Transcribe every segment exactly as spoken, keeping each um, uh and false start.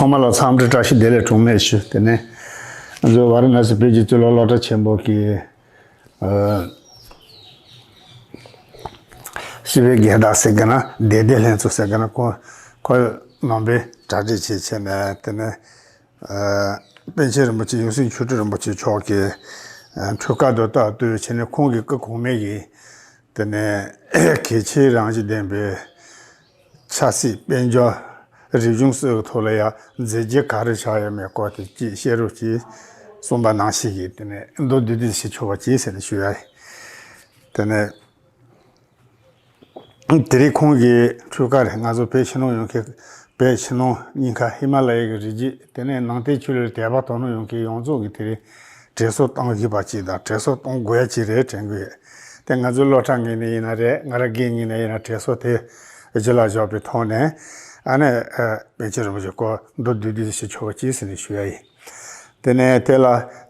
ཚང་མ་ལ་འཚམས་འདྲི་བཀྲ་ཤིས་བདེ་ལེགས་གྲངས་མེད་ཞུ། དེ་ནས་ང་ཚོའི་ཝཱ་ར་ཎ་སི་བོད་ཀྱི་གཙུག་ལག་སློབ་གྲྭ་ཆེན་པོ་གི་ཨ་སྤྱི་པའི་རྒན་བདག་ཟེར་གི་ན་བདེ་ལྡན་ལྷན་ཚོགས་ཟེར་གི་ན་ཁོ་ཁོ་རྣམ་པས་གྲ་སྒྲིག་བྱས་བྱས་ནས། དེ་ནས་ཨ་པཎ་ཆེན་རིན་པོ་ཆེ་ཡང་སྲིད་མཆོག་སྤྲུལ་རིན་པོ་ཆེ་མཆོག་གིས་ཨ་འཕྲུལ་དཀར་དུ་ལྟ་བསྟོད་བྱས་ནས་ཁོང་གི་སྐུ་གོང་མའི་གི་དེ་ནས་གལ་ཆེའི་རང་བཞིན་ལྡན་པའི་ཆབ་སྲིད་དཔལ་འབྱོར་རིག་གཞུང་སོགས་ཀྱི་ཐོག་ལ་ཡང་མཛད་རྗེས་ག་རེ་བཞག་ཡོད་མེད་སྐོར་དེ་ཅིག་བཤད་རོགས་གྱིས་གསུངས་པ་ནང་བཞིན་གྱི་དེ་ནས་མདོར་བསྡུས་ཏེ་ཞུ་ཆོག་པ་གྱིས་ཟེར་ནས་ཞུ་ཡ་ཡིན། དེ་ནས་དེ་རིང་ཁོང་གི་འཕྲུལ་དཀར་རེད། ང་ཚོ་བོད་ཕྱི་ནང་ཡོང་མཁན་བོད་ཕྱི་ནང་གཉིས་ཀ་ཧི་མ་ལ་ཡའི་གི་རི་རྒྱུད། དེ་ནས་ནང་བསྟན་ཆོས་ལུགས་དད་པ་དོ་སྣང་ཡོང་མཁན་ཡོངས་རྫོགས་ཀྱི་དེ་རིང་དྲན་གསོ་གཏོང་དགོས་པ་ཅིག་དང་དྲན་གསོ་གཏོང་དགོས་ཡ་ཅིག་རེད་དྲན་གི་ཡོད། དེ་ང་ཚོའི་སློབ་གྲྭ་ངོས་ནས་ཡིན་ན་རེད། ང་རང་སྒེར་ངོས་ནས་ཡིན་ན་དྲན་གསོ་དེ་གཞི་ལ་བཞག་པའི་ཐོག་ནས་ཨ་ནི་ཨ་པཎ་ཆེན་རིན་པོ་ཆེ་སྐོར་མདོར་བསྡུས་བསྡུས་ཞུ་ཆོག་པ་གྱིས་ཟེར་ནས་ཞུ་ཡ་ཡིན། དེ་ནས་དེ་ལ་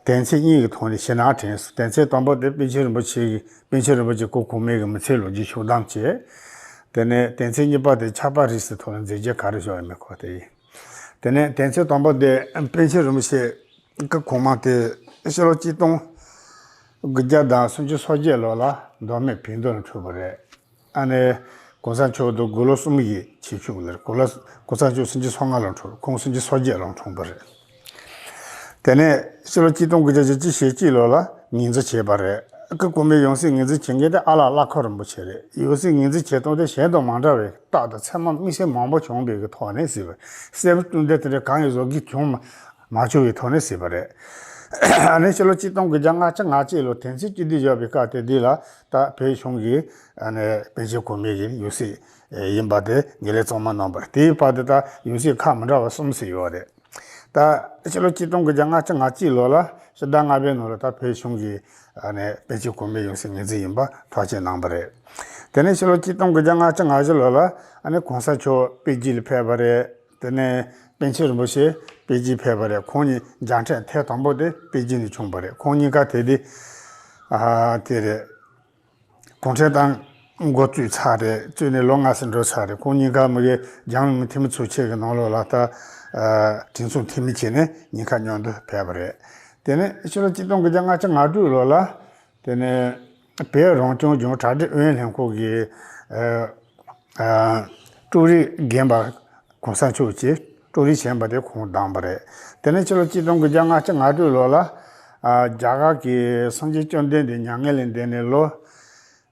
དོན་ཚན་གཉིས་ཀྱི་ཐོག་ནས་ཞུ་ན་དྲན་སོང་། དོན་ཚན་དང་པོ་དེ་པཎ་ཆེན་རིན་པོ་ཆེ་གི་པཎ་ཆེན་རིན་པོ་ཆེ་སྐུ་གོང་མའི་གི་མི་ཚེའི་ལོ་རྒྱུས་ཕྱོགས་བསྡོམས་བྱས། དེ་ནས་དོན་ཚན་གཉིས་པ་དེ་ཆབ་དཔལ་རིག་གསུམ་ཐོག་ལ་མཛད་རྗེས་ག་རེ་བཞག་ཡོད་མེད་སྐོར་དེ་ཡིན། དེ་ནས་དོན་ཚན་དང་པོ་དེ་པཎ་ཆེན་རིན་པོ་ཆེ་སྐུ་གོང་མ་དེ་ཕྱི་ལོ་གཅིག་སྟོང་དགུ་བརྒྱ་དང་སུམ་ཅུ་སོ་བརྒྱད་ལོ་ལ་མདོ་སྨད་བོད་མདོ་ལ་འཁྲུངས་པ་རེད། ཨ་ནི་གོང་ས་མཆོག་དང་དགུང་ལོ་གསུམ་གྱི་ཁྱད་ཆོས་ལ་གོང་ལ་གོང་ས་མཆོག་སུམ་ཅུ་སོ་ལྔ་ལ་འཁྲུངས། ཁོང་སུམ་ཅུ་སོ་བརྒྱད་ལ་འཁྲུངས་པ་རེད། དེ་ནས་ཕྱི་ལོ་གཅིག་སྟོང་དགུ་བརྒྱ་བཞི་བཅུ་ཞེ་གཅིག་ལོ་ལ་ངོས་འཛིན་བྱས་པ་རེད། སྐུ་གོང་མའི་ཡང་སྲིད་ངོས་འཛིན་བྱེད་མཁན་དེ་ཨ་ལགས་བླ་ཁོ་རིན་པོ་ཆེ་རེད། ཡང་སྲིད་ངོས་འཛིན་བྱེད་སྟངས་དེ་གཞན་དང་མ་འདྲ་བའི་རྟགས་དང་མཚན་མ་དམིགས་བསལ་མང་པོ་བྱུང་བའི་གི་ཐོག་ནས་ཟེར་བ། གསལ་པོ་བསྟན་དོན་དེ་འདྲ་གང་ཡང་བཟོ་གི་བྱུང་མ་མ་བྱུང་བའི་ཐོག་ནས་ཟེར་བ་རེད། ཨ་ནི་ཕྱི་ལོ་གཅིག་སྟོང་དགུ་བརྒྱ་ལྔ་བཅུ་ང་གཅིག་ལོ་དོན་ཚན་བཅུ་བདུན་བཞག་པའི་སྐབས་དེ་འདི་ལ་ད་བོད་གཞུང་གིས་ཨ་ནི་པཎ་ཆེན་གོང་མའི་གི་ཡང་སྲིད་ཡིན་པ་དེ་ངོས་ལེན་གཙང་མ་གནང་བ་རེད། དེའི་བར་དུ་ད་ཡང་སྲིད་ཁག་མི་འདྲ་བ་གསུམ་ཟེར་ཡོད་རེད། ད་ཕྱི་ལོ་གཅིག་སྟོང་དགུ་བརྒྱ་ལྔ་བཅུ་ང་གཅིག་ལོ་ལ་ཕྱི་ཟླ་ལྔ་པའི་ནང་ལ་ད་བོད་གཞུང་གིས་ཨ་ནི་པཎ་ཆེན་གོང་མའི་ཡང་སྲིད་ངོས་འཛིན་ཡིན་པ་ཐག་བཅད་གནང་བ་རེད། དེ་ནས་ཕྱི་ལོ་གཅིག་སྟོང་དགུ་བརྒྱ་ལྔ་བཅུ་ང་བཞི་ལོ་ལ་ཨ་ནི་གོང་ས་མཆོག་པེ་ཅིན་ལ་ཕེབས་པ་རེད། དེ་ནས་པཎ་ཆེན་རིན་པོ་ཆེ་པེ་ཅིན་ཕེབས་པ་རེད། ཁོང་གཉིས་མཇལ་འཕྲད་ཐེངས་དང་པོ་དེ་པེ་ཅིན་ནས་བྱུང་བ་རེད། ཁོང་གཉིས་ཀ་དེ་དུས་ཨ་དེ་རེད། གུང་ཁྲན་ཏང་འགོ་བཙུགས་ཚར་རེད། བཙུགས་ནས་ལོ་ལྔ་ཙམ་འགྲོ་ཚར་རེད། ཁོང་གཉིས་ཀ་མི་གི་རྒྱང་མི་འཐུས་མི་ཚོགས་ཆེན་གྱི་ནང་ལོགས་ལ་ད་ཨ་གྲོས་ཚོགས་འཐུས་མི་བྱས་ནས་གཉིས་ཀ་མཉམ་དུ་ཕེབས་པ་རེད། དེ་ནས་ཕྱི་ལོ་གཅིག་སྟོང་དགུ་བརྒྱ་ལྔ་བཅུ་ང་དྲུག་ལོ་ལ་དེ་ནས་བོད་རང་སྐྱོང་ལྗོངས་གྲ་སྒྲིག་ཨུ་ཡོན་ལྷན་ཁང་གི་ཨ་ཨ་ཀྲུའུ་རིན་རྒན་པ་གོང་ས་མཆོག་གིས་ཀྲུའུ་རིན་བྱས་པ་དེ་ཁོང་བདམས་པ་རེད། དེ་ནས་ཕྱི་ལོ་གཅིག་སྟོང་དགུ་བརྒྱ་ལྔ་བཅུ་ང་དྲུག་ལོ་ལ་ཨ་རྒྱ་གར་གྱི་སངས་རྒྱས་བཅོམ་ལྡན་འདས་མྱ་ངན་ལས་འདས་ནས་ལོ་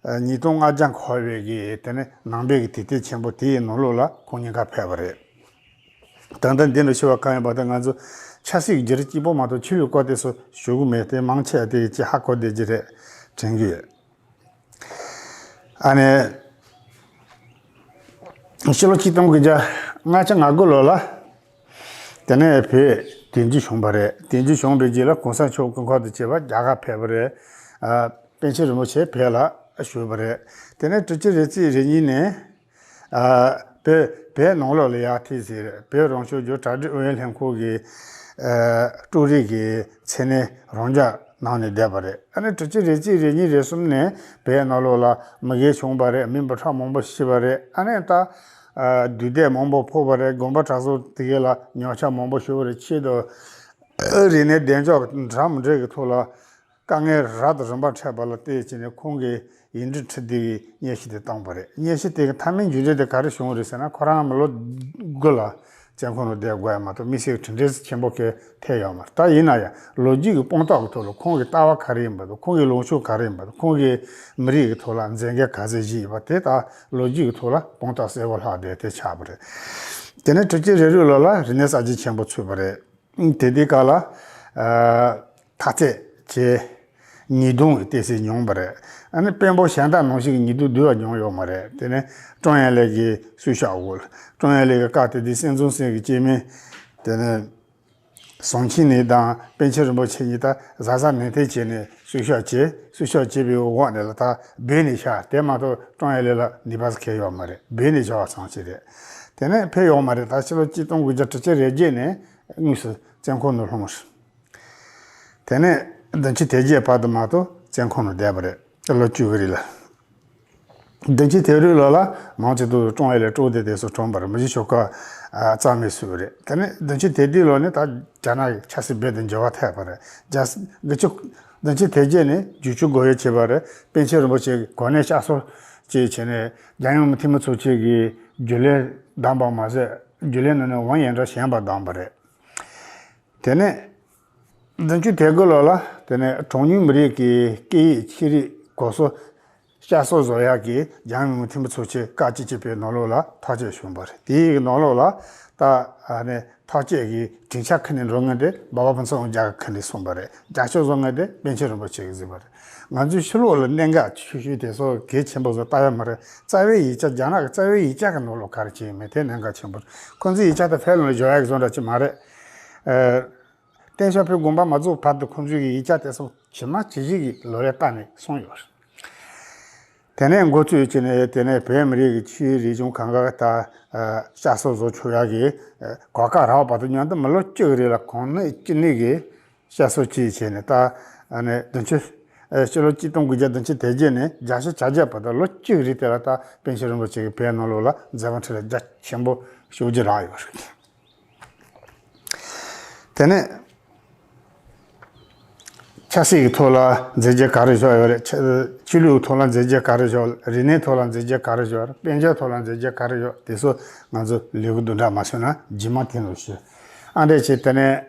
ཨ་ཉིས་སྟོང་ལྔ་བརྒྱ་འཁོར་བའི་གི་དེ་ནས་ནང་པའི་གི་དུས་སྟོན་ཆེན་པོ་དེའི་ནང་ལོགས་ལ་ཁོང་གཉིས་ཀ་ཕེབས་པ་རེད། ད་ལྟ་འདི་འདྲ་ཞུ་བ་གང་ཡིན་པ་དེ་ང་ཚོ་ཆབ་སྲིད་ཀྱི་བརྗོད་རིགས་གཅིག་པོ་མ་གཏོགས་ཆོས་ལུགས་སྐོར་དེ་ཚོ་ཞུ་གི་མེད། དེ་མང་ཆེ་བ་དེ་ཅིག་ཧ་གོ་བསྡད་ཀྱི་རེད་དྲན་གྱི་ཡོད། ཨ་ནི་ཕྱི་ལོ་གཅིག་སྟོང་དགུ་བརྒྱ་ལྔ་བཅུ་ང་དགུ་ལོ་ལ་དེ་ནས་བོད་དོན་རྒྱུགས་བྱུང་བ་རེད། དོན་རྒྱུགས་བྱུང་བའི་རྗེས་ལ་གོང་ས་མཆོག་སྐུ་འཁོར་དང་བཅས་པ་རྒྱ་གར་ཕེབས་པ་རེད། ཨ་པཎ་ཆེན་རིན་པོ་ཆེ་བོད་ལ་བཞུགས་པ་རེད། དེ་ནས་དྲུག་ཅུ་རེ་གཅིག་རེ་གཉིས་ནས་ཨ་བོད་བོད་ནང་ལོགས་ལ་ཡར་ཐེངས་ཤིག་རེད། བོད་རང་སྐྱོང་ལྗོངས་གྲ་སྒྲིག་ཨུ་ཡོན་ལྷན་ཁང་གི་ཨ་ཀྲུའུ་རིན་གྱི་མཚན་གནས་རང་འཇགས་གནང་ནས་བསྡད་པ་རེད། ཨ་ནི་དྲུག་ཅུ་རེ་གཅིག་རེ་གཉིས་རེ་གསུམ་ནས་བོད་ནང་ལོགས་ལ་མུ་གེ་བྱུང་བ་རེད། མི་འབུམ་ཕྲག་མང་པོ་ཤི་བ་རེད། ཨ་ནི་ད་ཨ་དུས་དེབ་མང་པོ་ཕོག་པ་རེད། དགོན་པ་གྲྭ་ཚང་དེ་གའི་ལ་ཉོ་ཆ་མང་པོ་ཤོར་བ་རེད། ཆེད་དུ་རིག་གནས་གདེང་འཇོག་འདྲ་མི་འདྲ་གི་ཐོག་ལ་དཀའ་ངལ་རབ་དང་རིམ་པ་འཕྲད་པ་ལ་བལྟས་བྱས་ནས་ཁོང་གིས་ཡིག་འབྲུ་ཁྲི་བདུན་གྱི་སྙན་ཞུ་དེ་བཏང་བ་རེད། སྙན་ཞུ་དེ་གི་མཐའ་མའི་མཇུག་འབྲས་དེ་ག་རེ་བྱུང་བ་རེད་ཟེར་ན། ཁོ་རང་མི་ལོ་དགུ་ལ་བཙོན་ཁང་ནང་བསྡད་དགོས་ཡ་མ་གཏོགས་དམིགས་བསལ་གྱི་གྲུབ་འབྲས་ཆེན་པོ་གང་ཐེབས་ཡོད་མ་རེད། ད་ཡིན་ན་ཡང་ལོ་རྒྱུས་ཀྱི་དཔང་རྟགས་ཀྱི་ཐོག་ལ་ཁོང་གི་ལྟ་བ་ག་རེ་ཡིན་པ་དང་། ཁོང་གི་ལངས་ཕྱོགས་ག་རེ་ཡིན་པ་དང་། ཁོང་གིས་མི་རིགས་ཀྱི་ཐོག་ལ་མཛད་འགན་ག་ཚད་བཞེས་ཡོད་པ་དེ་ད་ལོ་རྒྱུས་ཀྱི་ཐོག་ལ་དཔང་རྟགས་གསལ་པོ་ལྷག་བསྡད་དེ་ཆགས་པ་རེད། དེ་ནས་དྲུག་ཅུ་རེ་དྲུག་ལོ་ལ་རིག་གནས་གསར་བརྗེ་ཆེན་པོ་ཚུགས་པ་རེད། དེ་དུས་སྐབས་ལ་ཨ་འཐབ་རྩོད་བྱས། ཉེས་རྡུང་གི་ཏོག་ཙམ་མྱོང་བ་རེད། ཨ་ནི་དཔོན་པོ་གཞན་དག་ནང་བཞིན་གྱི་ཉེས་རྡུང་དེ་བས་མྱོང་ཡོད་མ་རེད། དེ་ནས་ཀྲང་ཡན་ལེ་གི་གསུང་བཤད་འོག་ལ། ཀྲང་ཡན་ལེ་གི་སྐབས་དེ་དུས་སྲིད་འཛིན་ཟུར་པ་གི་སྐྱེ་དམན། དེ་ནས་ཟམ་ཆེན་ནས་དང་པཎ་ཆེན་རིན་པོ་ཆེ་གཉིས་ད་གཟབ་གཟབ་ནན་ཏན་བྱས་ནས་གསུང་བཤད་བྱས། གསུང་བཤད་བྱས་པའི་འོག་ནས་ལ་ད་སྦས་ནས་བཞག་དེ་མ་གཏོགས་ཀྲང་ཡན་ལེ་ལ་ནུས་པ་གང་ཡང་ཡོད་མ་རེད། སྦས་ནས་བཞག་པ་ཙམ་ཞིག་རེད། དེ་ནས་ཕེབས་ཡོད་མ་རེད། ད་ཕྱི་ལོ་གཅིག་སྟོང་དགུ་བརྒྱ་དྲུག་ཅུ་རེ་བརྒྱད་ནས་དངོས་སུ་བཙོན་ཁང་ནང་ལྷུང་བ་རེད། དེ་ནས་བདུན་ཅུ་དོན་བརྒྱད་བར་དུ་མ་གཏོགས་བཙོན་ཁང་ནང་བསྡད་པ་རེད། ལོ་བཅུ་གི་རིང་ལ། བདུན་ཅུ་དོན་དྲུག་ལོ་ལ་མའོ་ཙེ་ཏུང་ཀྲོང་ཨེ་ལ་དཀྲོགས་ཏེ་དེ་ཚོ་གྲོངས་པ་རེད། མི་རྗེ་ཆོས་འཁོར་རྩ་མེད་བཟོས་པ་རེད། དེ་ནས་བདུན་ཅུ་དོན་བདུན་ལོ་ནས་ད་རྒྱ་ནག་གི་ཆབ་སྲིད་རྦད་དེ་འགྱུར་བ་ཐེབས་པ་རེད། རྒྱ་དགུ་བཅུ་བདུན་ཅུ་དོན་བརྒྱད་ནས་བརྒྱད་ཅུ་འགོ་དབྱེ་བྱས་པ་རེད། པཎ་ཆེན་རིན་པོ་ཆེ་གི་གོ་གནས་བསྐྱར་གསོ་བཅས་བྱས་ནས་རྒྱལ་ཡོངས་མི་འཐུས་མི་ཚོགས་ཆེན་གྱི་རྒྱུན་ལས་བདམས་པ་མ་ཟད་རྒྱུན་ལས་ནང་ནས་ཝང་ཡན་ཀྲང་གཞན་པ་བདམས་པ་རེད། དེ་ནས་བདུན་ཅུ་དོན་དགུ་ལོ་ལ་དེ་ནས་གྲངས་ཉུང་མི་རིགས་ཀྱི་སྐད་ཡིག་ཆོས་རིག་གོམས་སྲོལ་བསྐྱར་གསོ་བཟོ་ཡག་གི་རྒྱལ་ཡོངས་མི་འཐུས་མི་ཚོགས་ཆེན་སྐབས་བཅུ་གཅིག་པའི་ནང་ལོགས་ལ་ཐག་གཅོད་བྱུང་བ་རེད། དེའི་ནང་ལོགས་ལ་ད་ཨ་ནི་ཐག་གཅོད་ཀྱི་དྲིན་ཆ་ཁུར་ནས་འགྲོ་མཁན་དེ་སྦག་སྦག་ཕུན་ཚོགས་དབང་རྒྱལ་གྱིས་ཁུར་ནས་གསུངས་པ་རེད། རྒྱབ་སྐྱོར་བཟོ་མཁན་དེ་པཎ་ཆེན་རིན་པོ་ཆེ་གིས་བཟོས་པ་རེད། ང་ཚོའི་ཕྱི་ལོགས་ལ་གནད་འགག་ཆེ་ཤོས་དེ་ཚོ་གལ་ཆེན་པོ་བཟོ་ལྟ་ཡ་མ་རེད། རྩ་བའི་ཡིག་ཆ་རྒྱ་ནག་གི་རྩ་བའི་ཡིག་ཆ་གི་ནང་ལོགས་ག་རེ་བྱས་ཡོད་མེད་དེ་གནད་འགག་ཆེན་པོ་རེད། ཁོང་ཚོའི་ཡིག་ཆ་དེ་ཕར་ལ་བཞག་ཡག་བཟོ་འདྲ་ཅིག་མ་རེད། ཨ། ཏེང་ཞའོ་ཕིང་དགོངས་པ་མ་རྫོགས་བར་དུ་ཁོང་ཚོའི་ཡིག་ཆ་དེ་ཚོ་ཇི་མ་ཇི་བཞིན་གྱི་ལོ་ལེགས་བཏབ་ནས་གསུངས་ཡོད་རེད། དེ་ནས་འགོ་བཙུགས་བྱས་ནས་དེ་ནས་བོད་མི་རིགས་ཀྱི་ཆོས་རིག་གཞུང་གང་ག་ད་ཨ་བསྐྱར་གསོ་བཟོ་ཆོག་ཡག་གི་ཨ་གོ་སྐབས་རག་པ་དང་མཉམ་དུ་མི་ལོ་གཅིག་རིང་ལ་གོང་ནས་ཅི་ནས་གི་བསྐྱར་གསོ་བཅས་བྱས་ནས་ད་ཨ་ནས་བདུན་ཅུ་ཨ་ཕྱི་ལོ་གཅིག་སྟོང་དགུ་བརྒྱ་བདུན་ཅུ་དོན་བརྒྱད་ནས་བརྒྱད་ཅུ་གྱ་བརྒྱད་བར་དུ་ལོ་གཅིག་རིང་དེ་ལ་ད་པཎ་ཆེན་རིན་པོ་ཆེ་གིས་བོད་ནང་ལོགས་ལ་མཛད་པ་འཕྲིན་ལས་རྒྱ་ཆེན་པོ་ཤུགས་ཆེ་རག་ཡོད་རེད། དེ་ནས་ཆབ་སྲིད་ཀྱི་ཐོག་ལ་མཛད་རྗེས་ག་རེ་བཞག་ཡོད་རེད། ཆ་ཆོས་ལུགས་ཐོག་ལ་མཛད་རྗེས་ག་རེ་བཞག་རིག་གནས་ཐོག་ལ་མཛད་རྗེས་ག་རེ་བཞག་དཔལ་འབྱོར་ཐོག་ལ་མཛད་རྗེས་ག་རེ་བཞག་དེ་ཚོ་ང་ཚོ་ལས་འགུལ་བསྡུ་འགྲེལ་མ་བྱུང་ན་རྗེས་མ་དེ་ནས་ཞུ། ཨ་འདྲས་བྱས་དེ་ནས་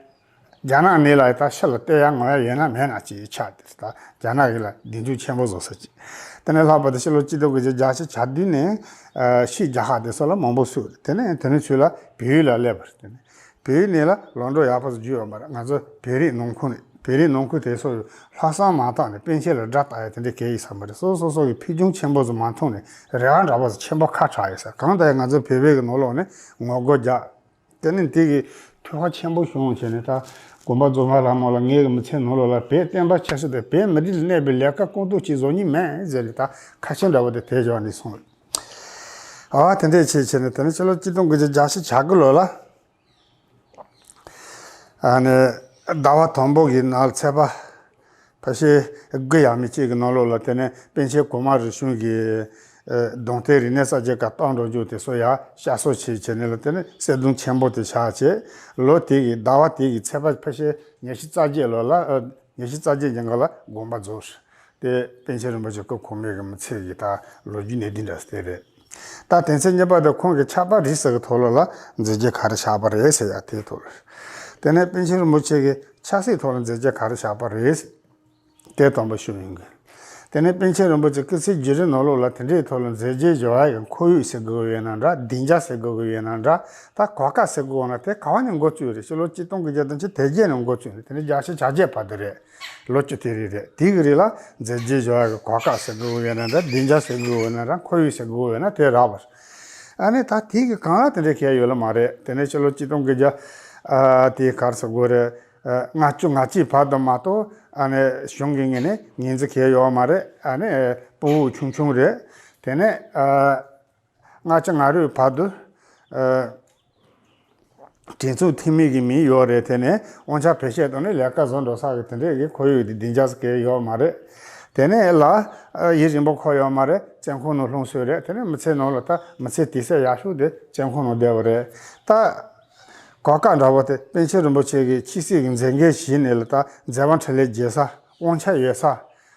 རྒྱ་ནག་ནས་ལ་ད་ཕྱི་ལ་བལྟ་ཡ་ངོ་ཡ་ཡོད་ན་མེད་ན་ཅིག་ཆགས་ཏེ་ད་རྒྱ་ནག་གི་ལ་གདེང་འཇོག་ཆེན་པོ་བཟོ་ས་ཅིག་དེ་ནས་ལྷག་པར་དུ་ཕྱི་ལོ་གཅིག་སྟོང་དགུ་བརྒྱ་བརྒྱད་ཅུ་གྱ་བདུན་ནས་ཨ་ཕྱིའི་རྒྱལ་ཁབ་དེ་ཚོ་ལ་མང་པོ་བསུས། དེ་ནས་དེ་ནས་ཚུར་ལ་བལ་ཡུལ་ལ་སླེབས་པ་རེད། དེ་ནས་བལ་ཡུལ་ནས་ལ་ལམ་འགྲོ་ཡག་པོ་ཞིག་བརྒྱུད་ཡོད་མ་རེད། ང་ཚོ་བོད་རིགས་ནང་ཁུལ་ནས་བོད་རིགས་ནང་ཁུལ་དེ་ཚོ་ལྷག་བསམ་མ་བཏང་ནས་པཎ་ཆེན་ལ་དགྲ་བལྟ་ཡ་དེ་འདྲ་གང་ཡང་ཡོད་ས་མ་རེད། སོ་སོ་སོ་གི་ཕུགས་རྒྱང་ཆེན་པོ་ཟིག་མ་མཐོང་ནས་རེ་བ་འདྲ་པོ་ཟིག་ཆེན་པོ་ཁ་གྲགས་ཡོད་ས། གང་ལྟར་ང་ཚོ་བོད་པའི་གི་ནང་ལོགས་ནས་ངོ་རྒོལ་རྒྱག་དེ་ནས་དེ་གི་ཐོས་པ་ཆེན་པོ་བྱུང་བྱས་ནས་ད་དགོངས་པ་རྫོགས་པ་ལྷ་མོ་ལ་ངའི་གི་མི་ཚེ་ནང་ལོགས་ལ་བོད་བསྟན་པ་ཆབ་སྲིད་དང་བོད་མི་རིགས་ལ་གནས་པའི་ལས་ཀ་གང་ཐུབ་ཅིག་བཟོ་མྱོང་མེད་ཟེར་ནས་ད་ཁ་ཆེམས་འདྲ་པོ་དེ་དེ་བཞག་ནས་སོང་། ཨ་དེ་འདྲས་བྱས་བྱས་ནས་དེ་ནས་ཕྱི་ལོ་གཅིག་སྟོང་དགུ་བརྒྱ་བརྒྱད་ཅུ་གྱ་དགུ་ལོ་ལ་ཨ་ནི་ཟླ་བ་དང་པོ་གི་ནང་ཚེས་པ་ཕལ་ཆེར་དགུ་ཡས་མས་གཅིག་གི་ནང་ལོགས་ལ་དེ་ནས་པཎ་ཆེན་གོང་མ་རིམ་བྱོན་གྱི་ཨ་གདུང་རྟེན་རིག་གནས་གསར་བརྗེ་ཁག་བཏང་འགྲོ་རྒྱུ་དེ་ཚོ་ཡང་བསྐྱར་གསོ་བྱས་བྱས་ནས་ལ་དེ་ནས་གསེར་གདུང་ཆེན་པོ་དེ་ཆགས་བྱས། ལོ་དེ་གི་ཟླ་བ་དེ་གི་ཚེས་པ་ཕལ་ཆེར་ཉི་ཤུ་རྩ་བརྒྱད་ལོ་ལ་ཨ་ཉི་ཤུ་རྩ་བརྒྱད་ཉིན་ག་ལ་དགོངས་པ་རྫོགས། དེ་པཎ་ཆེན་རིན་པོ་ཆེ་སྐུ་གོང་མའི་གི་མི་ཚེ་གི་ད་ལོ་རྒྱུས་གནད་དོན་འདྲ་དེ་རེད། ད་དེ་ཚེ་གཉིས་པ་དེ་ཁོང་གི་ཆབ་དཔལ་རིག་གསུམ་གི་ཐོག་ལ་ལ་མཛད་རྗེས་ག་རེ་བཞག་པ་རེད་ཟེར་ཡ་དེའི་ཐོག་ལ། དེ་ནས་པཎ་ཆེན་རིན་པོ་ཆེ་གི་ཆབ་སྲིད་ཐོག་ལ་མཛད་རྗེས་ག་རེ་བཞག་པ་རེད་ཟེར། དེ་དང་པོ་ཞུ་ཡིན་གི། དེ་ནས་པཎ་ཆེན་རིན་པོ་ཆེ་སྐུ་ཚེ་བརྒྱུད་རིམ་ནང་ལོགས་ལ་དེ་འདྲའི་ཐོག་ལ་མཛད་རྗེས་བཞག་ཡ་གི་ཁོར་ཡུག་ཟེར་དགོས་ཡོད་ན་འདྲ། སྡིངས་ཆ་ཟེར་དགོས་ཡོད་ན་འདྲ། ད་གོ་སྐབས་ཟེར་དགོས་ན་དེ་ག་བ་ནས་འགོ་བཙུགས་རེད། ཕྱི་ལོ་གཅིག་སྟོང་དགུ་བརྒྱ་བདུན་ཅུ་དོན་བརྒྱད་ནས་འགོ་བཙུགས་ནས་དེ་ནས་བརྒྱད་ཅུ་གྱ་བརྒྱད་བར་དུ་རེད། ལོ་བཅུ་དེ་རིང་རེད། དེ་གི་རིང་ལ་མཛད་རྗེས་བཞག་ཡ་གི་གོ་སྐབས་ཟེར་དགོས་ཡོད་ན་འདྲ། སྡིངས་ཆ་ཟེར་དགོས་ཡོད་ན་འདྲ། ཁོར་ཡུག་ཟེར་དགོས་ཡོད་ན་དེ་རག་པ་རེད། ཨ་ནི་ད་དེ་གི་གང་ལ་དེ་འདྲ་གལ་ཡོད་ལ་མ་རེད། དེ་ནས་ཕྱི་ལོ་གཅིག་སྟོང་དགུ་བརྒྱ་ཨ་དེ་ག་རེ་ཟེར་དགོས་རེད། ཨ་ལྔ་བཅུ་ང་གཅིག་བར་དུ་མ་གཏོགས་ཨ་ནི་གཞུང་གི་ངོས་ནས་ངོས་འཛིན་གལ་ཡོད་མ་རེད། ཨ་ནི་ཕྲུ་གུ་ཆུང་ཆུང་རེད། དེ་ནས་ཨ་ལྔ་བཅུ་ང་དྲུག་བར་དུ་ཨ་གྲོས་ཚོགས་འཐུས་མི་གི་མིང་ཡོད་རེད། དེ་ནས་དབང་ཆ་བེད་སྤྱོད་བཏང་ནས་ལས་ཀ་བཟོ་འགྲོ་ས་གི་དེ་འདྲས་ཀྱི་ཁོར་ཡུག་དེ་སྡིངས་ཆ་ཟེར་གལ་ཡོད་མ་རེད། དེ་ནས་ལ་ཨ་ཡུན་རིང་པོ་འཁོར་ཡོད་མ་རེད། བཙོན་ཁང་ནང་ལྷུང་སོང་རེད། དེ་ནས་མི་ཚེ་ནང་ལ་ད་མི་ཚེ་དུས་ཚོད་ཡག་ཤོས་དེ་བཙོན་ཁང་ནང་བསྡད་པ་རེད། ད་གོ་སྐབས་འདྲ་པོ་དེ་པཎ་ཆེན་རིན་པོ་ཆེ་གི་ཆོས་སྲིད་ཀྱི་མཛད་འགན་བཞེས་ནས་ལ་ད་མཛད་པ་འཕྲིན་ལས་རྒྱས་ས། དབང་ཆ་ཡོད་ས།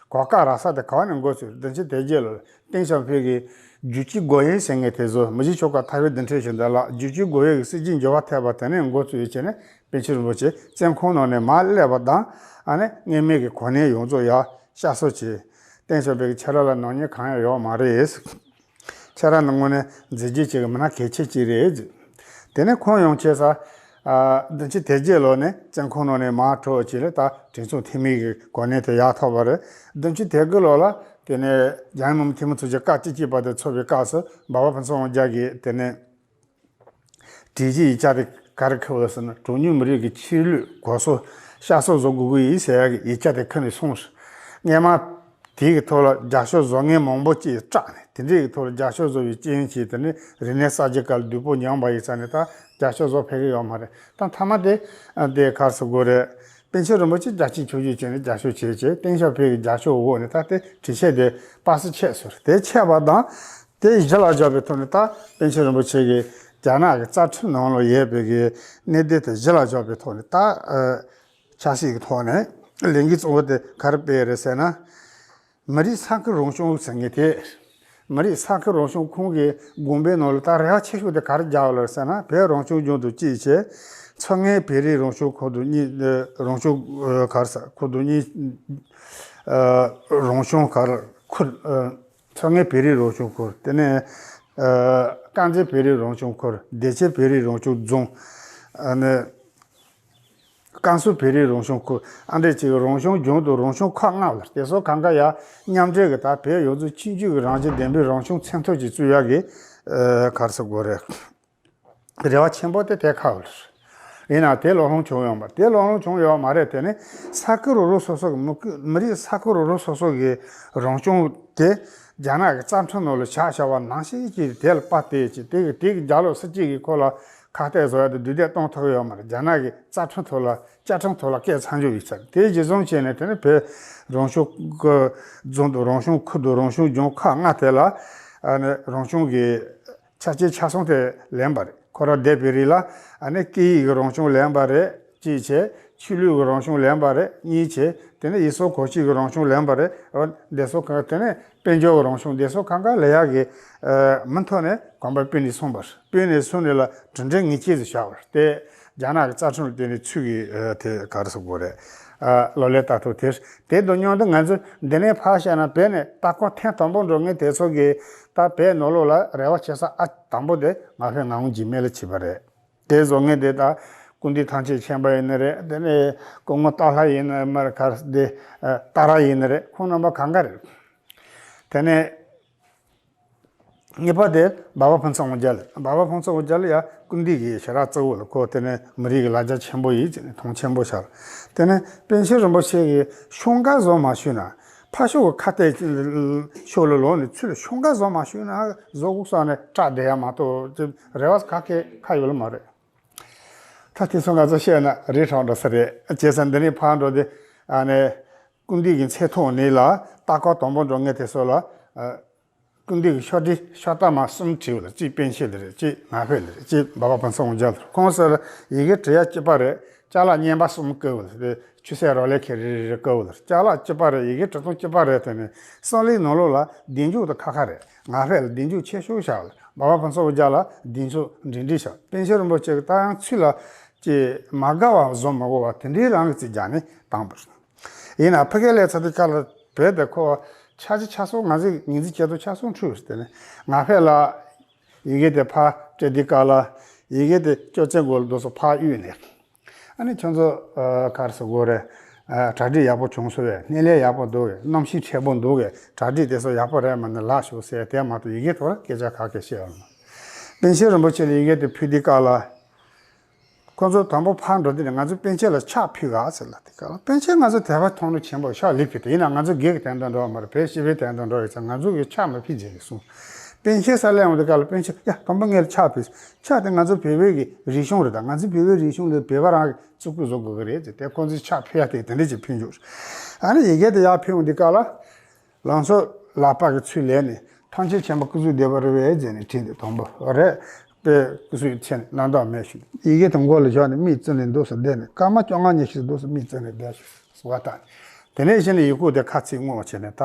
གོ་སྐབས་རག་ས་དེ་ག་བ་ནས་འགོ་བཙུགས། བདུན་ཅུ་དོན་བརྒྱད་ལོ་ཏེང་ཞའོ་ཕིང་གི་བརྒྱད་ཅུ་འགོ་དབྱེ་ཟེར་མཁན་དེ་ཚོ་མི་རྗེ་ཆོས་འཁོར་ཐར་པའི་བདུན་ཕྲག་བཞི་ཟླ་ལ་བརྒྱད་ཅུ་འགོ་དབྱེ་གི་སྲིད་ཇུས་འགྱུར་བ་ཐེབས་པ་དེ་ནས་འགོ་བཙུགས་ཡོད་བྱས་ནས་པཎ་ཆེན་རིན་པོ་ཆེ་བཙོན་ཁང་ནང་ནས་མར་སླེབས་པ་དང་། ཨ་ནི་སྔོན་མའི་གི་གོ་གནས་ཡོངས་རྫོགས་ཡར་བསྐྱར་གསོ་བྱས། ཏེང་ཞའོ་ཕིང་གི་ཁྱེད་རང་ལ་ནག་ཉེས་གང་ཡང་ཡོད་མ་རེད། ཁྱེད་རང་ནི་དངོས་གནས་མཛད་རྗེས་ཅན་གྱི་མི་སྣ་གལ་ཆེ་ཅིག་རེད། དེ་ནས་ཁོང་ཡང་ཆེ་ས། ཨ་བདུན་ཅུ་དོན་བརྒྱད་ལོ་ནས་བཙོན་ཁང་ནང་ནས་མར་གྲོལ་བྱས་ལ་ད་གྲོས་ཚོགས་འཐུས་མི་གི་གོ་གནས་དེ་ཡར་ཐོབ་པ་རེད། བདུན་ཅུ་དོན་དགུ་ལོ་ལ་དེ་ནས་རྒྱལ་ཡོངས་མི་དམངས་འཐུས་མི་ཚོགས་ཆེན་སྐབས་བཅུ་གཅིག་པ་དེ་ཚོགས་པའི་སྐབས་སུ་འབའ་པ་ཕུན་ཚོགས་དབང་རྒྱལ་གྱིས་དེ་ནས་བྲིས་རྗེས་ཡིག་ཆ་དེ་ག་རེ་ཁུར་བ་ཟེར་ན། གྲངས་ཉུང་མི་རིགས་ཀྱི་ཆོས་ལུགས་གོམས་སྲོལ་བསྐྱར་གསོ་བཟོ་དགོས་ཀྱི་ཡིན་ཟེར་ཡག་གི་ཡིག་ཆ་དེ་ཁུར་ནས་སོང་། སྔོན་མ་དེ་གི་ཐོག་ལ་རྒྱབ་སྐྱོར་བཟོ་མཁན་མང་པོ་ཅིག་སྐྲག་ནས་དེ་འདྲའི་གི་ཐོག་ལ་རྒྱབ་སྐྱོར་བཟོ་བའི་རྐྱེན་གྱིས་དེ་ནི་རིག་གནས་གསར་བརྗེ་སྐབས་ལ་བདུད་པོ་མྱངས་པ་ཡིན་ཙང་ནས་ད་རྒྱབ་སྐྱོར་བཟོ་ཕོད་ཀྱི་ཡོད་མ་རེད། ད་མཐའ་མ་དེ་དེ་ག་རེ་ཟེར་དགོས་རེད། པཎ་ཆེན་རིན་པོ་ཆེ་རྒྱལ་གཅེས་ཆོས་གཅེས་བྱས་ནས་རྒྱབ་སྐྱོར་བྱས་བྱས། ཏེང་ཞའོ་ཕིང་གི་རྒྱབ་སྐྱོར་འོག་ནས་ད་དེ་གྲོས་ཆོད་དེ་པ་སི་ཆད་སོང་། དེ་ཆད་པ་དང་དེ་གཞི་ལ་འཇོག་པའི་ཐོག་ནས་ད་པཎ་ཆེན་རིན་པོ་ཆེ་གིས་རྒྱ་ནག་གི་རྩ་ཁྲིམས་ནང་ལ་ཡོད་པའི་གི་གནད་དོན་དེ་གཞི་ལ་འཇོག་པའི་ཐོག་ནས་ད་ཨ་ཆབ་སྲིད་ཀྱི་ཐོག་ནས་ལས་འགུལ་གཙོ་བོ་དེ་ག་རེ་སྤེལ་རེད་ཟེར་ན། མི་རིགས་ས་ཁུལ་རང་སྐྱོང་ཟེར་མཁན་དེ། མི་རིགས་ས་ཁུལ་རང་སྐྱོང་ཁོངས་ཀྱི་དགོངས་པའི་ནང་ལ་ད་རེ་བ་ཆེ་ཤོས་དེ་ག་རེ་རྒྱག་ཡོད་ལ་ཟེར་ན། བོད་རང་སྐྱོང་ལྗོངས་དང་གཅིག་བྱས། མཚོ་སྔོན་བོད་རིགས་རང་སྐྱོང་ཁུལ་དང་གཉིས། རང་སྐྱོང་ག་རེ་ཟེར། ཁུལ་དང་གཉིས། རང་སྐྱོང་ག་རེ་ཁུལ། མཚོ་སྔོན་བོད་རིགས་རང་སྐྱོང་ཁུལ། དེ་ནས་དཀར་མཛེས་བོད་རིགས་རང་སྐྱོང་ཁུལ། བདེ་ཆེན་བོད་རིགས་རང་སྐྱོང་རྫོང་། ཨ་ནི། ཀན་སུའུ་བོད་རིགས་རང་སྐྱོང་ཁུལ། ཨ་འདྲས་ཅིག་རང་སྐྱོང་ལྗོངས་དང་རང་སྐྱོང་ཁག་ལྔ་ལ། དེ་ཚོ་གང་ག་ཡ་མཉམ་འབྲེལ་གྱི་ད་བོད་ཡོངས་རྫོགས་ཁྱིམ་རྒྱུད་ཀྱི་རང་བཞིན་ལྡན་པའི་རང་སྐྱོང་མཚན་ཐོ་ཅིག་བཙུགས་ཡག་གི་ཨ་ག་རེ་ཟེར་དགོས་རེད། རེ་བ་ཆེན་པོ་དེ་དེ་ཁ་ལ་རེད། ཡིན་ནའང་དེ་ལམ་ལྷོང་བྱུང་ཡོད་མ་རེད། དེ་ལམ་ལྷོང་བྱུང་ཡོད་མ་རེད། དེ་ནི་ས་ཁུལ་རོ་རོ་སོ་སོ་གི་མི་མི་རིགས་ས་ཁུལ་རོ་རོ་སོ་སོ་གི་རང་སྐྱོང་དེ་རྒྱ་ནག་གི་རྩ་ཁྲིམས་ནང་ལ་བཞག་བཞག་པ་ནང་བཞིན་གྱི་དེ་ལ་དཔའ་གཏད་ཅིག་དེ་གི་དེ་གི་རྒྱབ་ལོགས་སུ་གཅིག་གིས་ཁོ་ལ་ཁ་གཏད་བཟོ་ཡ་དང་རྡུང་རྡེག་གཏོང་ཐུབ་ཡོད་མ་རེད། རྒྱ་ནག་གི་རྩ་ཁྲིམས་ཐོག་ལ་བཅའ་ཁྲིམས་ཐོག་ལ་སྐད་ཚང་འཇོག་ཡིན་ཚར། དེ་གཞི་བཟུང་བྱས་ནས་དེ་ནི་བོད་རང་སྐྱོང་གི་རྫོང་དང་རང་སྐྱོང་ཁུལ་དང་རང་སྐྱོང་ལྗོངས་ཁག་ལྔ་དེ་ལ་ཨ་ནི་རང་སྐྱོང་གི་ཆ་རྐྱེན་ཆ་ཚང་དེ་ལེན་པ་རེད། ཁོ་རང་བསྡད་པའི་རིགས་ལ་ཨ་ནི་སྐད་ཡིག་གི་རང་སྐྱོང་ལེན་པ་རེད། གཅིག་བྱས། ཆོས་ལུགས་ཀྱི་རང་སྐྱོང་ལེན་པ་རེད། གཉིས་བྱས། དེ་ནས་ཡུལ་སྲོལ་གོམས་གཤིས་ཀྱི་རང་སྐྱོང་ལེན་པ་རེད། འོ་འདི་ཚོ་གང་དེ་ནས་དཔལ་འབྱོར་གྱི་རང་སྐྱོང་འདི་ཚོ་གང་ག་ལེན་ཡག་གི་ཨ་མུ་མཐུད་ནས་གོམ་པ་སྤོས་ནས་སོང་པ་རེད། སྤོས་ནས་སོང་ནས་ལ་གྲུབ་འབྲས་ངེས་ཅན་ཞིག་བཞག་པ་རེད། དེ་རྒྱ་ནག་གི་རྩ་ཁྲིམས་ལ་བརྟེན་ནས་ཚུར་གི་ཨ་དེ་ག་རེ་ཟེར་དགོས་རེད། ཨ་ལག་ལེན་བསྟར་ཐུབ་དེ་རེད། དེ་དང་མཉམ་དུ་ང་ཚོ་འདི་ནས་ཕར་བཤད་ན་བོད་ནས་ལྟ་སྐོར་ཐེངས་དང་པོ་འགྲོ་མཁན་དེ་ཚོ་གིས་ད་བོད་ནང་ལོགས་ལ་རེ་བ་བྱེད་ས་ཨ་དང་པོ་དེ་ང་ཕོད་ངག་དབང་འཇིགས་མེད་ལ་བྱས་པ་རེད། དེ་བཟོ་མཁན་དེ་ད་སྐུ་མདུན་ཐམས་ཅད་མཁྱེན་པ་ཡིན་ནི་རེད། དེ་ནས་སྐུ་ངོ་སྟག་ལྷ་ཡིན་ནི་མར་གར་དེ་ཨ་སྟག་ར་ཡིན་ནི་རེད། ཁོང་རྣམ་པ་གང་ག་རེད། དེ་ནས་གཉིས་པ་དེ་སྦག་སྦག་ཕུན་ཚོགས་དབང་རྒྱལ་ལགས། སྦག་སྦག་ཕུན་ཚོགས་དབང་རྒྱལ་ལགས་ཡ་སྐུ་མདུན་གྱི་ཞལ་རས་གཙོ་བོ་ལ་ཁོ་དེ་ནས་མི་རིགས་ཀྱི་ལ་རྒྱ་ཆེན་པོ་ཡིན་ཟེར་ནས་མཐོང་ཆེན་པོ་བྱས། དེ་ནས་པཎ་ཆེན་རིན་པོ་ཆེ་གིས་ཤོག་འགའ་བཟོ་མ་ཤེས་ན། ཕར་ཕྱོགས་ཀྱི་ཁ་གཏད་ཕྱོགས་ལ་ལོག་ནས་ཚུར་ལ་ཤོག་འགའ་བཟོ་མ་ཤེས་ན་བཟོ་དགོས་བསམ་ནས་སྐྲག་བསྡད་ཡ་མ་གཏོགས་ཅི་རེ་བ་ག་གེ་ཁ་ཡོད་ལ་མ་རེད། ད་དེ་ཚོ་ང་ཚོ་བཤད་ན་རི་གྲགས་འགྲོ་ས་རེད། བྱས་ཙང་འདི་ནས་ཕར་འགྲོ་དེ་ཨ་ནི་སྐུ་མདུན་གྱི་མཚན་ཐོག་ནས་ལ་ལྟ་སྐོར་དང་པོ་འགྲོ་མཁན་དེ་ཚོ་ལ་ཨ་སྐུ་མདུན་གྱི་ཕྱག་བྲིས་ཕྱག་རྟགས་མ་གསུམ་བྲིས་ཡོད་ལ། གཅིག་པཎ་ཆེན་ལ་རེད། གཅིག་ངག་དབང་ལ་རེད། གཅིག་སྦག་སྦག་ཕུན་ཚོགས་དབང་རྒྱལ་ལགས། ཁོང་ཚོ་ལ་ཡི་གེ་འབྲི་ཡ་གཅིག་པ་རེད། ཅ་ལག་རྙིང་པ་གསུམ་བཀོད་ཡོད་ལ། དེ་ཆོས་སྲིད་རོགས་ལས་ཁྱེར་རེ་རེ་རེ་བཀོད་ཡོད་ལ། ཅ་ལག་གཅིག་པ་རེད། ཡི་གེ་འབྲི་སྟངས་གཅིག་པ་རེད། དེ་ནས་གསུམ་ལས་ནང་ལོགས་ལ་བདེ་འཇུག་དང་ཁ་ཁ་རེད། ངག་དབང་ལ་བདེ་འཇུག་ཆེ་ཤོས་བཞག་ལ། སྦག་སྦག་ཕུན་ཚོགས་དབང་རྒྱལ་ལགས་བདེ་འཇུག་འབྲིང་འབྲིང་བཞག། པཎ་ཆེན་རིན་པོ་ཆེ་གི་ད་ཡང་ཚུལ་ལ་ཅེ་མ་དགའ་བ་བཟོ་མ་དགོས་པ་དེ་འདྲའི་རང་གི་རྩིས་རྒྱག་ནས་བཏང་པ་རེད། ཡིན་ན་ཕ་གིར་སླེབས་ཚར་དུས་སྐབས་ལ་བོད་དེ་ཁོ་ཆ་ཆེ་ཆ་སོང་ང་ཚོས་ངོས་འཛིན་བྱེད་དུ་ཆ་སོང་འཁྲུལ་ཟེར་ནས། ངག་དབང་ལ་ཡི་གེ་དེ་ཕར་སྤྲད་དུས་སྐབས་ལ་ཡི་གེ་དེ་སྐྱོར་ཚན་མགོ་ལ་འདུག་སོ་ཕར་གཡུགས་ནས། ཨ་ནི་ཁྱོད་ཚོ་ཨ་ག་རེ་ཟེར་དགོས་རེད། ཨ་གྲ་སྒྲིག་ཡག་པོ་བྱུང་སོང་བས། སྣེ་ལེན་ཡག་པོ་འདུག་གས། གནམ་གཤིས་མཁྲེགས་པོ་འདུག་གས། གྲ་སྒྲིག་དེ་ཚོ་ཡག་པོ་རེད་མ་ནི་ལགས་ཤོག་ཟེར་དེ་མ་གཏོགས་ཡི་གེ་ཐོག་ལ་སྐད་ཆ་ག་གེ་བཤད་ཡོད་མ་རེད། པཎ་ཆེན་རིན་པོ་ཆེ་ལ་ཡི་གེ་དེ་ཕུལ་དུས་སྐབས་ལ། ཁོ་ཚོ་དང་པོ་ཕར་འགྲོ་དུས་ནས་ང་ཚོས་པཎ་ཆེན་ལ་ཕྱག་ཕུལ་ག་ཟེར་ལ། དེ་སྐབས་ལ་པཎ་ཆེན་ང་ཚོ་དད་པ་མཐོང་རུ་ཆེན་པོ་ཕྱག་ལེགས་ཕུལ་ཏེ། ཡིན་ན་ང་ཚོ་སྒེར་གྱི་དོན་དུ་འགྲོ་བ་མ་རེད། བོད་སྤྱི་པའི་དོན་དུ་འགྲོ་ཡོད་ཙང་ང་ཚོ་གིས་ཕྱག་མ་ཕུལ་བྱས་ནས་གསུངས། པཎ་ཆེན་ས་སླེབས་འོང་དུས་སྐབས་ལ་པཎ་ཆེན་ཡ་དང་པོ་ངས་ལ་ཕྱག་ཕུལ། ཕྱག་དེ་ང་ཚོ་བོད་པའི་གི་རིག་གཞུང་རེད། ད་ང་ཚོ་བོད་པའི་རིག་གཞུང་ལ་བོད་པ་རང་གིས་བརྩི་བཀུར་བཟོ་དགོས་ཀྱི་རེད་ཟེར་ཏེ་ཁོང་ཚོས་ཕྱག་ཕུལ་ཡ་དེ་དེ་འདྲ་ཅིག་ཕུལ་འཇུག། ཨ་ནི་ཡི་གེ་དེ་ཡར་ཕུལ་འོང་དུས་སྐབས་ལ། ལང་ཚོ་ལག་པ་གི་ཚུལ་ལས་ནས་ཐམས་ཅད་མཁྱེན་པ་སྐུ་གཟུགས་བདེ་བ་རེད་པས་ཟེར་ནས་བྲིས་འདུག། དང་པོ་རེད་པས། སྐུ་གཟུགས་ཆེ་ནས་རྣམ་དག་མེད་ཞུ། ཡི་གེ་དེ་མགོ་ལ་བཞག་ནས་མིག་བཙུམ་ནས་འདུག་སེ་བསྡད་ནས་སྐར་མ་བཅོ་ལྔ་ཉི་ཤུ་འདུག་སེ་མིག་བཙུམ་ནས་བསྡད་ཞུ་ཟེར་བ་དང་། དེ་ནས་གཞི་ནས་ཡི་གུ་དེ་ཁ་ཚིག་སྔོག་བྱས་ནས་ད་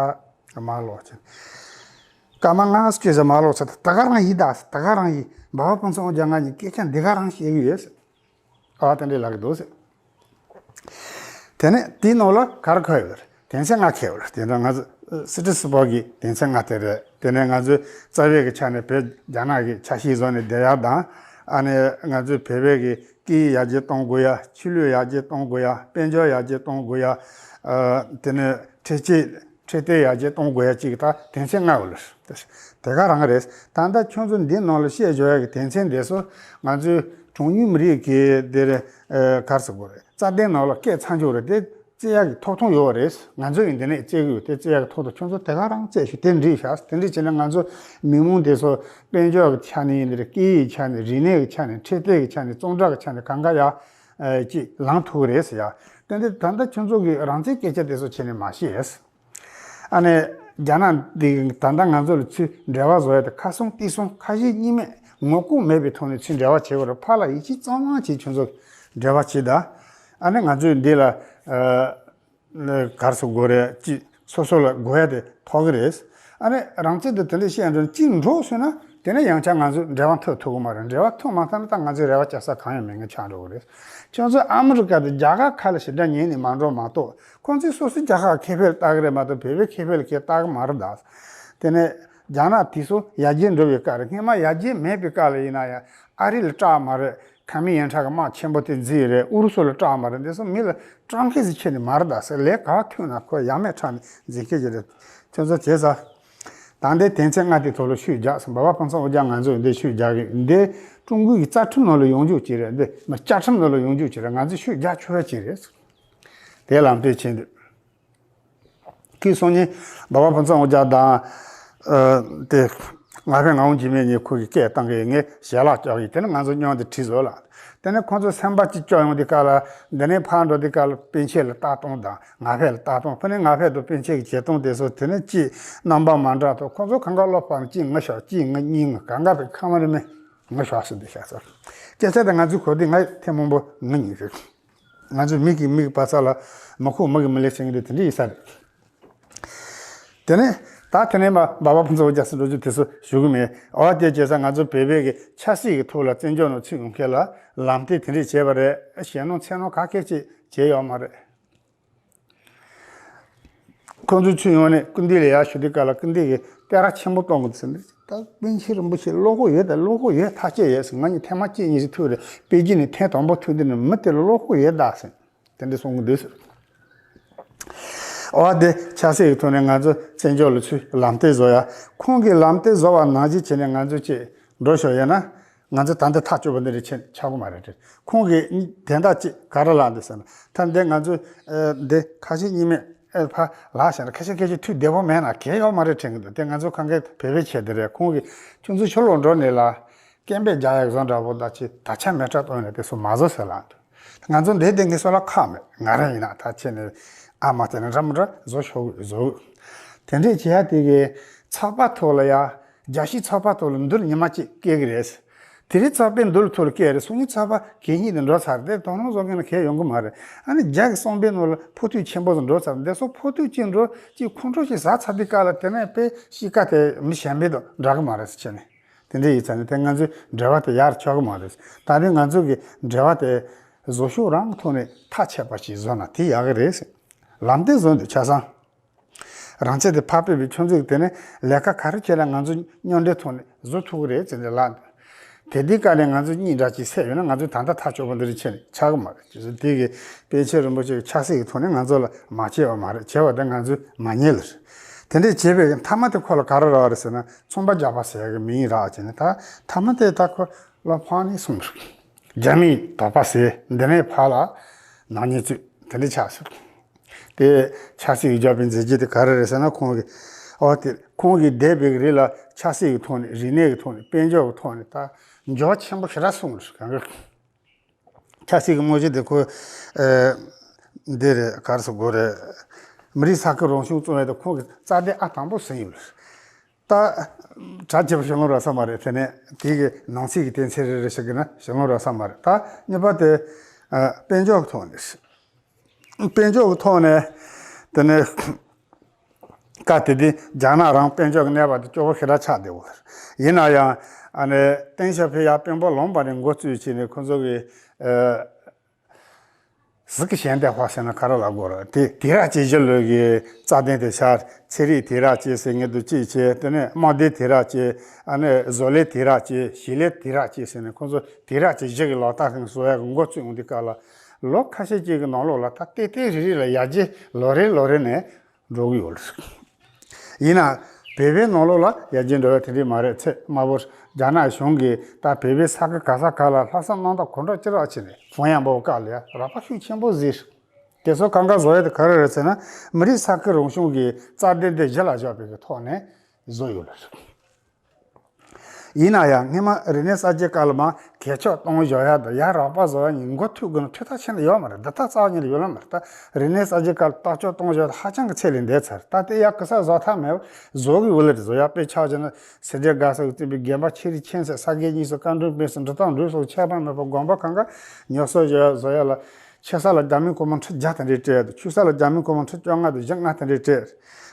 མར་ཀློག་བྱས་ནས། སྐར་མ་ལྔ་སྐྱེས་ཟེར་མར་ཀློག་ཚར་དུས་ད་ག་རང་ཡིན། ད་ད་ག་རང་ཡིན། སྦག་སྦག་ཕུན་ཚོགས་དབང་རྒྱལ་ང་གཉིས་སྐད་ཆ་འདི་ག་རང་བཤད་ཀྱི་ཡོད་ཟེར། ཨ་དེ་འདྲའི་ལབ་ཀྱི་འདུག་ཟེར། དེ་ནས་དེའི་ནང་ལ་ག་རེ་འཁོད་ཡོད་རེད། དོན་ཚན་ལྔ་འཁོད་ཡོད་རེད། དེ་འདྲ་ང་ཚོ་སྲིད་ཁྲི་ཟུར་པ་གི་དོན་ཚན་ལྔ་དེ་རེད། དེ་ནས་ང་ཚོས་རྩ་བའི་གི་ཆ་ནས་བོད་རྒྱ་ནག་གི་ཆ་ཤས་བཟོ་ནས་བསྡད་ཡག་དང་། ཨ་ནི་ང་ཚོས་བོད་པའི་གི་སྐད་ཡིག་ཡར་རྒྱས་གཏོང་དགོས་ཡ། ཆོས་ལུགས་ཡར་རྒྱས་གཏོང་དགོས་ཡ། དཔལ་འབྱོར་ཡར་རྒྱས་གཏོང་དགོས་ཡ། ཨ་དེ་ནས་འཕྲུལ་ཆས་འཕྲུལ་རྟེན་ཡར་རྒྱས་གཏོང་དགོས་ཡ་གཅིག་ད་དོན་ཚན་ལྔ་ཡོད་ལ། དེ་ག་རང་རེད། ད་ལྟ་ཁྱོད་ཚོ་འདི་ནང་ལ་བཤད་འཇོག་ཡ་གི་དོན་ཚན་འདི་ཚོ་ང་ཚོའི་གྲངས་ཉུང་མི་རིགས་ཀྱི་འདིར་ཨ་ག་རེ་ཟེར་དགོས་རེད། རྩ་དོན་ནང་ལ་སྐད་ཚང་འཇོག་རེད། དེ་བརྩི་ཡ་གི་ཐོབ་ཐང་ཡོད་རེད། ང་ཚོ་ཡིན་འདི་ནས་བརྩི་གི་ཡོད། དེ་བརྩི་ཡ་གི་ཐོབ་ཐང་ཁྱོད་ཚོ་དེ་ག་རང་བརྩི་ཞུ། དེ་འགྲིག་ཤག། དེ་འགྲིག་བྱས་ན་ང་ཚོ་མི་མང་དེ་ཚོ་དཔལ་འབྱོར་གྱི་ཆ་ནས་ཡིན་འདིར། སྐད་ཡིག་ཆ་ནས། རིག་གནས་ཀྱི་ཆ་ནས། འཕྲུལ་རྟེན་གྱི་ཆ་ནས། གཙང་སྦྲ་གི་ཆ་ནས། གང་ག་ཡ་ཨ་ཅིག་ལངས་ཐུབ་ཀྱི་རེད་ཟེར་ཡ། དེ་འདི་ད་ལྟ་ཁྱོད་ཚོ་གི་རང་བཙན་སྐད་ཆ་དེ་ཚོ་བྱས་ནས་མ་བཤད། ཨ་ནི་རྒྱ་ནག་འདི་ད་ལྟ་ང་ཚོ་ལ་ཚུར་འབྲེལ་བ་བཟོ་ཡ་དེ་ཁ་སང་གཏིང་སང་ཁ་ཞེ་གཉིས་མེད་ངོ་ལྐོག་མེད་པའི་ཐོག་ནས་ཚུར་འབྲེལ་བ་བྱེད་དགོས་རེད། ཕར་ལ་ཡིད་ཆེས་གཙང་མ་བྱས་ཁྱོད་ཚོ་འབྲེལ་བ་བྱེད་ད། ཨ་ནི་ང་ཚོས་འདི་ལ་ཨ་ག་རེ་ཟེར་དགོས་རེད། ཅི་སོ་སོ་ལ་དགོས་ཡ་དེ་ཐོབ་གི་རེད། ཨ་ནི་རང་བཙན་དེ་དེ་འདྲ་བཤད་འགྲོ་གཅིག་འགྲོ་སོང་ན་དེ་ནས་ཡང་བསྐྱར་ང་ཚོས་འབྲེལ་བ་མཐུད་ཐུབ་གི་མ་རེད། འབྲེལ་བ་མཐུད་མ་ཐུབ་ན་ད་ང་ཚོས་རེ་བ་བཅའ་ས་གང་ཡང་མེད་ངེས་ཆགས་འགྲོ་གི་རེད། ཁྱོད་ཚོས་ཨ་མི་རི་ཀ་དང་རྒྱ་གར་ཁ་ལ་ཞེ་དྲག་ཉན་ནས་མ་འགྲོ་མ་གཏོགས། ཁོང་ཚོས་སོ་སོའི་རྒྱལ་ཁབ་ཁེ་ཕན་ལ་ལྟ་གི་རེད་མ་གཏོགས་བོད་པའི་ཁེ་ཕན་ལ་ཁེ་ལྟ་གི་མ་རེད་ད། དེ་ནས་རྒྱ་ནག་དེ་ཚོ་ཡར་རྒྱས་འགྲོ་བའི་སྐབས་རེད། སྔོན་མ་ཡར་རྒྱས་མེད་པའི་སྐབས་ལ་ཡིན་ན་ཡང་ཨ་རི་ལ་སྐྲག་མ་རེད། ཁ་མི་ཡན་ཁྲག་གི་དམག་ཆེན་པོ་དེ་འཛིང་རེད། ཨུ་རུ་སུ་ལ་སྐྲག་མ་རེད། འདི་ཚོ་མི་ལ་སྐྲག་མཁན་ཞིག་ཁྱེར་ནས་མ་རེད་ད་ཟེར། ལས་ཀ་ཐོན་ན་ཁོ་ཡ་མེད་ཁྲག་ནས་འཛིང་མཁན་ཞིག་རེད། ཁྱོད་ཚོ་བྱས་ས། ད་ལྟའི་དོན་ཚན་ལྔ་དེ་ཐོག་ལ་ཤུགས་རྒྱག་སོང་། འབའ་པ་ཕུན་ཚོགས་དབང་རྒྱལ་ང་ཚོས་འདི་ཤུགས་རྒྱག་གི་འདི་ཀྲུང་གོའི་གི་རྩ་ཁྲིམས་ནང་ལ་ཡོང་རྒྱུ་ཅིག་རེད། འདི་མི་བཅའ་ཁྲིམས་ནང་ལ་ཡོང་རྒྱུ་ཅིག་རེད། ང་ཚོས་ཤུགས་རྒྱག་ཆོག་ཡ་ཅིག་རེད། དེ་ལམ་སྟོན་བྱས་འདུག་ཁོས་སང་ཉིན་འབའ་པ་ཕུན་ཚོགས་དབང་རྒྱལ་དང་ཨ་དེ་ང་ཕོད་ངག་དབང་འཇིགས་མེད་གཉིས་ཁོ་གི་སྐད་བཏང་གི་ངས་ཞལ་ལག་བཅག་གི། དེ་ནས་ང་ཚོ་མཉམ་དུ་བྲིས་བཟོ་ལ། དེ་ནས་ཁོང་ཚོ་སེམས་པ་གཅིག་སྐྱོ་ཡོང་དུས་སྐབས་ལ་འདི་ནས་ཕར་འགྲོ་དུས་སྐབས་ལ་པཎ་ཆེན་ལ་ལྟ་སྟངས་དང་ང་ཕོད་ལ་ལྟ་སྟངས། ཕ་ནས་ང་ཕོད་དང་པཎ་ཆེན་གྱི་བྱེད་སྟངས་དེ་ཚོ་དེ་ནས་ཅིག་རྣམ་པ་མ་འདྲ་ཐོག་ཁོང་ཚོ་གང་ག་བློ་ཕམ། ཅིག་ངུ་ཤོག་ཅིག་ངུ་གཉིས་ངུ་གང་ག་པའི་ཁ་མ་རེ་མེད་ངུ་ཤོག་ཟེར་འདི་བཤད་སོང་། སྐད་ཆ་དེ་ང་ཚོས་གོ་དུས་ང་ཐེངས་མང་པོ་ངུ་མྱོང་ཟེར། ང་ཚོས་མིག་གིས་མིག་གི་བལྟ་ས་ལ་མི་ཁུག་མིག་གིས་མི་ལེན་བྱེད་མཁན་དེ་དེ་འདྲ་ཡིན་ས་རེད། དེ་ནས་ད་དེ་ནས་མ་འབའ་པ་ཕུན་ཚོགས་རྒྱལ་ཟེར་འགྲོ་རྒྱུ་དེ་ཚོ་ཞུ་གི་མེད། འོ་དེ་བྱས་ཙང་ང་ཚོ་བོད་པའི་གི་ཆབ་སྲིད་ཀྱི་ཐོག་ལ་བཙན་བྱོལ་ནང་ཚུད་ཡོང་མཁན་ལ་ལམ་སྟོན་དེ་འདྲས་བྱས་པ་རེད། ཞེད་སྣང་འཚེར་སྣང་ག་གེ་ཅིག་བྱས་ཡོད་མ་རེད། ཁོང་ཚོ་ཚུར་ཡོང་ནས་སྐུ་མདུན་ལ་ཡར་ཞུ་དུས་སྐབས་ལ་སྐུ་མདུན་གྱིས་གཏད་ར་ཆེན་པོ་གཏོང་གི་འདུག་ཟེར་ནས། ད་པཎ་ཆེན་རིན་པོ་ཆེ་བློ་ཁོག་ཡོད་དང་བློ་ཁོག་ཡོད་ཐག་ཆོད་ཡོད་ཟེར། ང་གཉིས་ཐེངས་མ་གཅིག་གཉིས་ཤིག་ཐུག་རེད། པེ་ཅིན་ནས་ཐེངས་དང་པོ་ཐུག་དུས་ནས་མི་དེ་ལ་བློ་ཁོག་ཡོད་ད་ཟེར། དེ་འདྲ་གསུང་གི་འདུག་ཟེར། འོ་དེ་ཆབ་སྲིད་ཀྱི་ཐོག་ནས་ང་ཚོ་བཙན་བྱོལ་ལ་ཚུར་ལམ་སྟོན་བཟོ་ཡ། ཁོང་གིས་ལམ་སྟོན་བཟོ་བ་ནང་བཞིན་བྱས་ནས་ང་ཚོ་ཅིག་འགྲོ་ཤོག་ཡིན་ན། ང་ཚོ་ད་ལྟ་ཐག་གཅོད་པ་འདི་རེད་ཆེ་ཆགས་ཀྱི་མ་རེད་དྲན། ཁོང་གིས་དན་རྟགས་ཅིག་ག་རེ་ལབ་འདུག་ཟེར་ན། ད་འདི་ང་ཚོ་ཨ་འདི་ཁ་ཞེ་གཉིས་མེད་ཨེ་ཕར་ལབ་བཞག་ན་ཁ་ཤས་སྐད་ཆ་ཐོས་བདེ་པོ་མེད་ན་གལ་ཡོད་མ་རེད་དྲན་གྱི་འདུག་དེ་ང་ཚོ་གང་གས་བོད་པའི་ཆེད་དུ་རེད། ཁོང་གིས་ཁྱོད་ཚོ་ཕྱི་ལོགས་འགྲོ་ནས་ལ་སྐད་འབོད་རྒྱག་ཡག་བཟོ་འདྲ་པོ་དང་ཅིག་ད་ཆ་མེ་སྲེག་གཏོང་ཡ་དེ་ཚོ་མ་བཟོ་ཟེར་ལབ་འདུག་ང་ཚོ་འདི་དེ་ངེད་ཚོ་ལ་ཁག་མེད། ང་རང་ཡིན་ན་ད་ཁྱེད་ནས་ཨ་མ་དེ་ནས་འདྲ་མི་འདྲ་བཟོ་ཆོག་གི་བཟོ། དེ་འདྲས་བྱེད་ཡ་དེ་གི་ཚགས་པར་ཐོག་ལ་ཡ། རྒྱལ་སྤྱིའི་ཚགས་པར་ཐོག་ལ་འདིར་ཉི་མ་གཅིག་སྐྱེལ་གི་རེད། དེ་རིང་ཚགས་པར་འདིར་ཐོག་ལ་སྐྱེལ་རེད། སང་ཉིན་ཚགས་པར་གད་སྙིགས་དེ་འགྲོ་ཚར་རེད། དེ་དོ་སྣང་བཟོ་མཁན་ལ་གལ་ཡོང་གི་མ་རེད། ཨ་ནི་རྒྱ་གི་གསང་པའི་ནང་ལ་ཕོ་ཐུག་ཆེན་པོ་ཟིག་འགྲོ་ཚར་རེད། དེ་ཚོ་ཕོ་ཐུག་གཅིག་འགྲོ་གཅིག་ཁོང་ཁྲོ་ཞིག་ཟ་ཚར་དུས་སྐབས་ལ་དེ་ནས་དཔེ་གཤིས་ཀ་དེ་མི་གཞན་པའི་དང་འདྲ་གི་མ་རེད་ཟེར་བྱས་ནས། དེ་འདྲ་ཡིན་ཙང་ནས་དེ་ང་ཚོའི་འབྲེལ་བ་དེ་ཡར་ཆགས་གི་མ་རེད། ད་རེས་ང་ཚོ་གི་འབྲེལ་བ་དེ་བཟོ་ཕྱོགས་རང་གི་ཐོག་ནས་ཐག་ཆད་པ་ཞིག་བཟོ་ན་དེ་ཡག་གི་རེད་ཟེར། ལམ་སྟོན་བཟོ་འདུག་ཆ་ཚང་། རང་ཆས་དེ་ཕར་སྤེལ་བའི་ཁྱོད་ཚོས་དེ་ནས་ལས་ཀ་ག་རེ་བྱས་ན་ང་ཚོ་མཉམ་འབྲེལ་ཐོག་ནས་བཟོ་ཐུབ་ཀྱི་རེད་ཟེར་ནས་ལབ་འདུག་དེ་དུས་སྐབས་ནས་ང་ཚོ་གཉིས་འདྲ་ཅིག་སད་ཡོད་ན་ང་ཚོ་ད་ལྟ་ཐག་གཅོད་པ་འདི་རིགས་བྱས་ནས་ཆགས་ཀྱི་མ་རེད། ཅེས་སོགས་དེ་གི་པཎ་ཆེན་རིན་པོ་ཆེ་གི་ཕྱག་སྲིད་ཀྱི་ཐོག་ནས་ང་ཚོ་ལ་མ་བྱས་པ་མ་རེད། བྱས་པ་དེ་ང་ཚོས་མ་ཉན་ལ་རེད། དེ་འདྲས་བྱས་པའི་མཐའ་མ་དེ་ཁོ་ལ་ག་རེ་རག་རེད་ཟེར་ན། ཚོང་པ་རྒྱག་པ་ཟེར་ཡ་གི་མིང་རག་བྱས་ནས་ད་མཐའ་མ་དེ་ད་ཁོ་ལ་ཕངས་ནས་སོང་རེད། རྒྱ་མིའི་དོགས་པ་ཟེར་འདི་ནས་ཕར་ལ་ནག་ཉེས་བཙུགས་དེ་འདྲས་ཆགས་སོང་། དེ་ཆབ་སྲིད་ཀྱི་རྒྱབ་པའི་མཛད་རྗེས་དེ་ག་རེ་རེད་ཟེར་ན། ཁོང་གིས་ཨོ་དེ་ཁོང་གིས་འདས་པའི་རིང་ལ་ཆབ་སྲིད་ཀྱི་ཐོག་ནས་རིག་གནས་ཀྱི་ཐོག་ནས་དཔལ་འབྱོར་གྱི་ཐོག་ནས་ད་འགྱུར་བ་ཆེན་པོ་ཞེ་དྲག་སོང་རེད། གང་གི་ཆབ་སྲིད་ཀྱི་དམག་ཞུ་དེ་ཁོ་ཨ་འདི་རེད། ག་རེ་ཟེར་དགོས་རེད། མི་རིགས་ས་ཁུལ་རང་སྐྱོང་རྩོམ་ཡས་དེ་ཁོང་གི་རྩ་དོན་ཨ་དང་པོ་ཟིན་ཡོད་རེད། ད་གྲ་རྒྱས་པ་ཞུ་ལོང་རག་ས་མ་རེད། དེ་ནས་དེ་གི་ནང་གསེས་ཀྱི་དོན་ཚན་རེ་རེ་ཞིག་གི་ན་ཞུ་ལོང་རག་ས་མ་རེད། ད་གཉིས་པ་དེ་ཨ་དཔལ་འབྱོར་གྱི་ཐོག་ནས། དཔལ་འབྱོར་གྱི་ཐོག་ནས་དེ་ནས་སྐབས་དེ་དུས་རྒྱ་ནག་རང་དཔལ་འབྱོར་གྱི་གནས་བབ་དེ་སྐྱོ་པོ་ཞེ་དྲག་ཆགས་བསྡད་ཡོད་རེད། ཡིན་ན་ཡང་ཨ་ནི་ཏེང་ཞའོ་ཕིང་ཡར་དཔོན་པོ་ལངས་པ་ནས་འགོ་བཙུགས་བྱས་ནས་ཁོ་ཚོ་གི་ཨ། གཟུགས་ཀྱི་ཞལ་འདེབས་པ་ཟེར་ན་ག་རེ་ལབ་དགོས་རེད། དེ་དུས་རབས་བཅུ་བཞི་ལོའི་གི་རྩ་དོན་དེ་ཤར། ཚན་རིག་དུས་རབས་བཅུ་ཟེར་མཁན་དེ་གཅིག་བྱས། དེ་ནས་དམག་དོན་དུས་རབས་བཅུ། ཨ་ནི་བཟོ་ལས་དུས་རབས་བཅུ། ཞིང་ལས་དུས་རབས་བཅུ་ཟེར་ནས་ཁོང་ཚོ་དུས་རབས་བཅུ་བཞི་གི་ལག་བསྟར་མཁན་བཟོ་ཡག་གི་འགོ་བཙུགས་ཡོང་དུས་སྐབས་ལ། ལོ་ཁ་ཤས་ཅིག་གི་ནང་ལོགས་ལ་ད་ཏན་ཏན་རེ་རེ་ལ་ཡར་རྒྱས་ལོ་རེ་ལོ་རེ་ནས་འགྲོ་གི་ཡོད་རེད། ཡིན་ན་བོད་པའི་ནང་ལོགས་ལ་ཡར་རྒྱས་འགྲོ་བ་དེ་འདྲ་མ་རེད། ཚད་དམའ་པོ། རྒྱ་ནག་གཞུང་གིས་ད་བོད་པའི་ས་ཁུལ་ག་ས་ག་ལ་ལྷག་བསམ་རྣམ་དག་གང་འདྲ་ཅི་རག་བྱས་ནས་ཧྥུང་ཡན་པའོ་སྐབས་ལ་ཡ་རག་པ་ཤུགས་ཆེན་པོ་བཟོས། དེ་ཚོ་གང་ག་བཟོ་ཡ་དེ་ག་རེ་རེད་ཟེར་ན། མི་རིགས་ས་ཁུལ་རང་སྐྱོང་གི་རྩ་དོན་དེ་གཞི་ལ་བཞག་པའི་གི་ཐོག་ནས་བཟོ་ཡོད་ལ་རེད། ཡིན་ན་ཡང་སྔོན་མ་རིག་གནས་གསར་བརྗེའི་སྐབས་ལ་མར་གས་ཆག་གཏོང་བཞག་ཡ་དང་ཡར་རོགས་པ་བཟོ་ཡ་གཉིས་འགོ་ཐུག་དགོས་ན་འཕྲོད་ཐག་ཆད་ནས་ཡོད་མ་རེད། འདི་ཐག་རྩ་བ་ཉིད་ནས་ཡོད་ལ་མ་རེད། ད་རིག་གནས་གསར་བརྗེའི་སྐབས་ལ་རྟགས་གཅོད་གཏོང་བཞག་ཡ་ཧ་ཅང་གི་ཚད་ལས་འདས་ཚར། ད་དེ་ཡ་གི་ས་བཟོ་ཐབས་མེད་པ་བཟོ་གི་ཡོད་ལ་རེད། བཟོ་ཡ་དཔེ་ཆ་བཞག་ན་སེ་འབྲས་དགའ་ས་གི་བརྩིས་པའི་དགོན་པ་ཆེ་རིགས་ཆེན་ཟེར་ས་དགེ་བཅུ་གསུམ་བཀའ་འགྲོའི་དཔོན་ཟེར་འབྲི་སྟངས་འགྲོས་སོགས་ཁྱད་པར་མེད་པར་དགོན་པ་གང་ག་ཉོ་ཚོང་བཟོ་ཡ་བཟོ་ཡ་ལ། ཆེ་ས་ལ་རྒྱ་མིའི་སྒོར་མོ་ཁྲི་བརྒྱ་དེ་འདྲའི་སྤྲད་འདུག་ཆུང་ས་ལ་རྒྱ་མིའི་སྒོར་མོ་ཁྲི་བཅོ་ལྔ་དང་བཞི་ལྔ་དེ་འདྲའི་སྤྲད།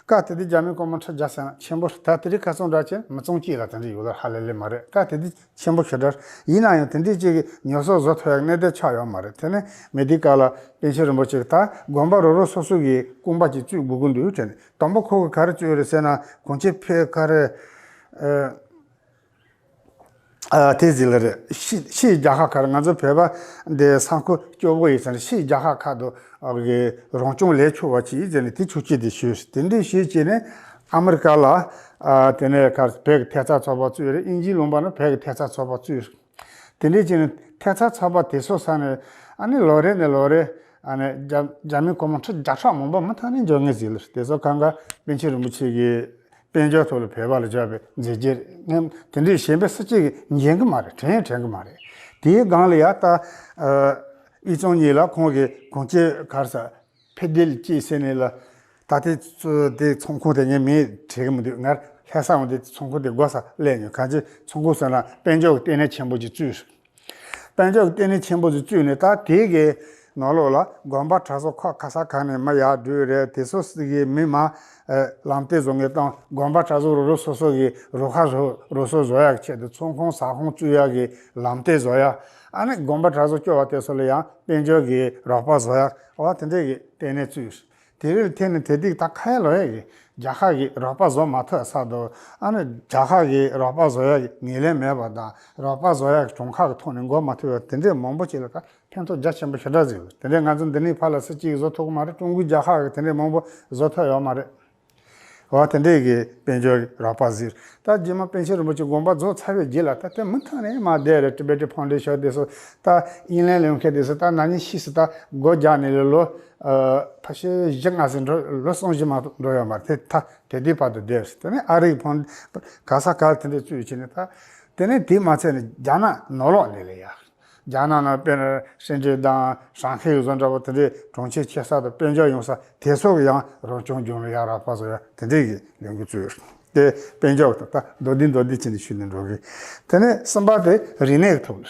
སྐབས་དེ་དུས་རྒྱ་མིའི་སྒོར་མོ་ཁྲི་བརྒྱ་ཟེར་ན་ཆེན་པོ་རེད། ད་དེ་རིང་ཁ་སང་འདྲ་ཆེ་མི་ཚང་གཅིག་ལ་དེ་འདྲ་ཡོད་ལ་ཧ་ལས་ལས་མ་རེད། སྐབས་དེ་དུས་ཆེན་པོ་ཞེ་དྲག་ཡིན་ན་ཡང་དེ་འདྲའི་གཅིག་གི་ཉོ་ཚོང་བཟོ་ཐུབ་ཡག་གནད་དོན་ཆགས་ཡོད་མ་རེད། དེ་ནས་མི་དེའི་སྐབས་ལ་པཎ་ཆེན་རིན་པོ་ཆེ་གིས་ད་དགོན་པ་རོ་རོ་སོ་སོ་གི་སྐུ་འབག་ཅིག་བཙུགས་དགོས་ཀྱི་འདུག་དྲན་ནས། དང་པོ་ཁོ་གིས་ག་རེ་བཙུགས་རེད་ཟེར་ན་གོང་ཆེན་ཕེབས་ག་རེ། ཨ། དེ་ཟིག་ལ་རེད། ཕྱི་ཕྱིའི་རྒྱལ་ཁབ་ཁག་ང་ཚོ་བོད་པ་འདི་ས་ཁུལ་སྐྱོ་པོ་ཡིན་ཟེར་ནས་ཕྱིའི་རྒྱལ་ཁབ་ཁག་ཏུ་ཨ་གི་རང་སྐྱོང་ལས་ཆོག་པ་ཅིག་ཟེར་ནས་དེ་ཆོག་ཅིག་དེ་ཞུས། དེ་འདྲའི་ཞུས་བྱས་ནས་ཨ་མི་རི་ཀ་ལ་ཨ་དེ་ནས་ཁར་བོད་ཀྱི་ཐེབས་རྩ་ཚོགས་པ་བཙུགས་རེད། དབྱིན་ཇིའི་ལུང་པ་ན་བོད་ཀྱི་ཐེབས་རྩ་ཚོགས་པ་བཙུགས། དེ་འདྲའི་བྱས་ནས་ཐེབས་རྩ་ཚོགས་པ་དེ་ཚོ་ས་ནས་ཨ་ནི་ལོ་རེ་ནས་ལོ་རེ་ཨ་ནི་རྒྱ་རྒྱ་མིའི་སྒོར་མོ་ཁྲི་བརྒྱ་ཕྲག་མང་པོ་མུ་མཐུད་ནས་འབྱོར་ངེས་ཟིག་ལ། དེ་ཚོ་གང་ག་པཎ་ཆེན་རིན་པོ་ཆེ་གིས། དཔལ་འབྱོར་ཐོག་ལ་བོད་པ་ལ་བརྒྱབ་པའི་མཛད་རྗེས་རེད། དེ་འདྲའི་གཞན་པའི་སུ་གཅིག་གིས་འཇོན་གི་མ་རེད། དྲན་ཡང་དྲན་གི་མ་རེད། དེའི་སྒང་ལ་ཡ་ད་ཨ་དབུས་གཙང་གཉིས་ལ་ཁོང་གིས་གོང་ཆེན་ག་རེ་ཟེར་ཕེ་དེལ་ཅེས་ཟེར་ནས་ལ། ད་ལྟའི་ཚོ་དེ་ཚོང་ཁང་དེ་ངས་མིང་བྲིས་གི་མི་འདུག་ངས་ལྷ་ས་འོང་དེ་ཚོང་ཁང་དེ་སྒོ་ས་གླས་ཉོན། གང་ཅི་ཚོང་ཁང་ཟེར་ན་དཔལ་འབྱོར་གྱི་ལྟེ་གནས་ཆེན་པོ་ཅིག་བཙུགས། དཔལ་འབྱོར་གྱི་ལྟེ་གནས་ཆེན་པོ་ཞིག་བཙུགས་ནས་ད་དེ་གའི་ནང་ལོགས་ལ་དགོན་པ་གྲྭ་ཚང་ཁག་ག་ས་ག་ནས་མི་ཡར་འགྲོ་རེད། དེ་ཚོ་སྲིད་ཀྱི་མི་མང་ལམ་སྟོན་བཟོ་མཁན་དང་དགོན་པ་གྲྭ་ཚང་རོ་རོ་སོ་སོ་གི་རོ་ཁ་རོ་རོ་སོ་བཟོ་ཡག་ཆེད་དུ་ཚོང་ཁང་ཟ་ཁང་བཙུགས་ཡག་གི་ལམ་སྟོན་བཟོ་ཡག་ཨ་ནི་དགོན་པ་གྲྭ་ཚང་སྐྱོ་བ་དེ་ཚོ་ལ་ཡང་དཔལ་འབྱོར་གྱི་རོགས་པ་བཟོ་ཡག་འོ་དེ་འདྲས་ཀྱི་ལྟེ་གནས་བཙུགས། དེ་རིང་འཐེན་ནས་དེ་དུས་ད་ཁ་ཡ་ལོ་ཡ་གི་རྒྱལ་ཁབ་ཀྱི་རོགས་པ་བཟོ་མ་ཐུབ་ས་དུ་ཨ་ནི་རྒྱལ་ཁབ་ཀྱི་རོགས་པ་བཟོ་ཡ་གི་ངོས་ལེན་མེད་པ་དང་རོགས་པ་བཟོ་ཡ་གི་གྲོང་ཁག་གི་ཐོག་ནས་འགོ་མ་ཐུབ་པ་དེ་འདྲས་མང་པོ་ཅིག་ལ་ད་ཕན་ཐོགས་རྒྱ་ཆེན་པོ་ཞེ་དྲག་ཟིག་ཡོད། དེ་འདྲས་ང་ཚོ་འདི་ནས་ཕར་ལ་སུ་གཅིག་བཟོ་ཐུབ་ཀྱི་མ་རེད། ཀྲུང་གོའི་རྒྱལ་ཁབ་ཀྱི་དེ་འདྲས་མང་པོ་བཟོ་ཐུབ་ཡོད་མ་རེད། འོ་དེ་འདྲས་ཀྱི་དཔལ་འབྱོར་གྱི་རོགས་པ་ཟེར། ད་རྗེས་མ་པཎ་ཆེན་རིན་པོ་ཆེ་དགོངས་པ་རྫོགས་ཚར་བའི་རྗེས་ལ་ད་དེ་མུ་མཐུད་ནས་མར་བསྡད་རེད། ཊི་བེ་ཊི་ཕའུན་ཌེ་ཤོན་དེ་ཚོ་ད་དབྱིན་ལན་ལ་ཡོད་མཁན་དེ་ཚོ་ད་ན་ནིང་ཕྱིས་སུ་ད་སྒོ་རྒྱག་ནས་ལོ་ལོ་ཨ་ཕལ་ཆེར་བཞི་ལྔ་ཟིན་འགྲོ་ལོ་གསུམ་བཞི་མ་གཏོགས་འགྲོ་ཡོད་མ་རེད། དེ་ད་དེ་དུས་བར་དུ་བསྡད་རེད། དེ་ནས་ཨ་རིའི་ཕའུན་ག་ས་ག་ལ་དེ་འདྲས་བཙུགས་བྱས་ནས་ད་དེ་ནས་དེ་མ་ཚད་ནས་རྒྱ་ནག་ནང་ལོགས་ནས་ལ་ཡ། རྒྱ་ནག་ནང་དཔེར་ན་ཧྲེན་ཀྲེན་དང་ཧྲང་ཧའེ་བཟོ་འདྲ་པོ་དེ་འདྲའི་གྲོང་ཁྱེར་ཆེ་ས་དང་དཔལ་འབྱོར་ཡོང་ས་དེ་ཚོ་གི་ཡང་རང་སྐྱོང་ལྗོངས་ལ་ཡང་རག་པ་བཟོ་ཡ་དེ་འདྲའི་གི་ལས་འགུལ་བཙུགས་ཡོད། དེ་དཔལ་འབྱོར་དང་ད་མདོར་བསྡུས་མདོར་བསྡུས་བྱས་ནས་ཞུས་ནས་འགྲོ་གི། དེ་ནས་གསུམ་པ་དེ་རིག་གནས་ཀྱི་ཐོག་ལ།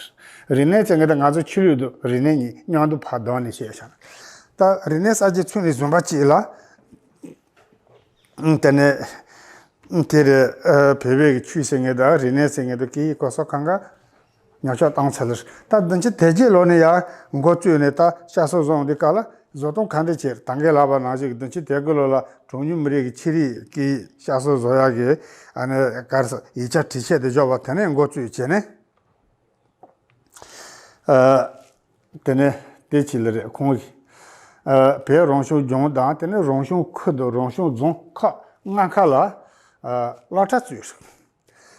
རིག་གནས་ཟེར་མཁན་དེ་ང་ཚོ་ཆོས་ལུགས་དང་རིག་གནས་གཉིས་མཉམ་དུ་ཕར་བསྡོམས་ནས་བཤད་བཞག་ན། ད་རིག་གནས་གསར་བརྗེ་ཚུན་ནས་བཟུང་བ་ཅིག་ལ། དེ་ནས་དེ་རེད། བོད་པའི་གི་ཆོས་ཟེར་མཁན་དང་རིག་གནས་ཟེར་མཁན་དང་སྐད་ཡིག་གོ་ས་གང་ག་ཉམས་ཆག་བཏང་ཚར་ལ། ད་བདུན་ཅུ་དོན་བརྒྱད་ལོ་ནས་ཡར་འགོ་བཙུགས་ནས་ད་བསྐྱར་གསོ་བཟོ་འོང་དུས་སྐབས་ལ་བཟོ་སྟངས་ག་འདྲ་བྱས། ད་གིན་ལབ་པ་ནང་བཞིན་གི་བདུན་ཅུ་དོན་དགུ་ལོ་ལ་གྲངས་ཉུང་མི་རིགས་ཀྱི་ཆོས་རིག་གི་བསྐྱར་གསོ་བཟོ་ཡག་གི་ཨ་ནི་ག་རེ་ཟེར་ཡིག་ཆ་བྲིས་ཆས་དེ་འཇོག་པ་དེ་ནས་འགོ་བཙུགས་བྱས་ནས། ཨ། དེ་ནས་དེ་ཅི་ལ་རེད། ཁོང་གིས་ཨ་བོད་རང་སྐྱོང་ལྗོངས་དང་དེ་ནས་རང་སྐྱོང་ཁུལ་དང་རང་སྐྱོང་རྫོང་ཁག་ལྔ་ཁག་ལ་ཨ་སློབ་གྲྭ་བཙུགས།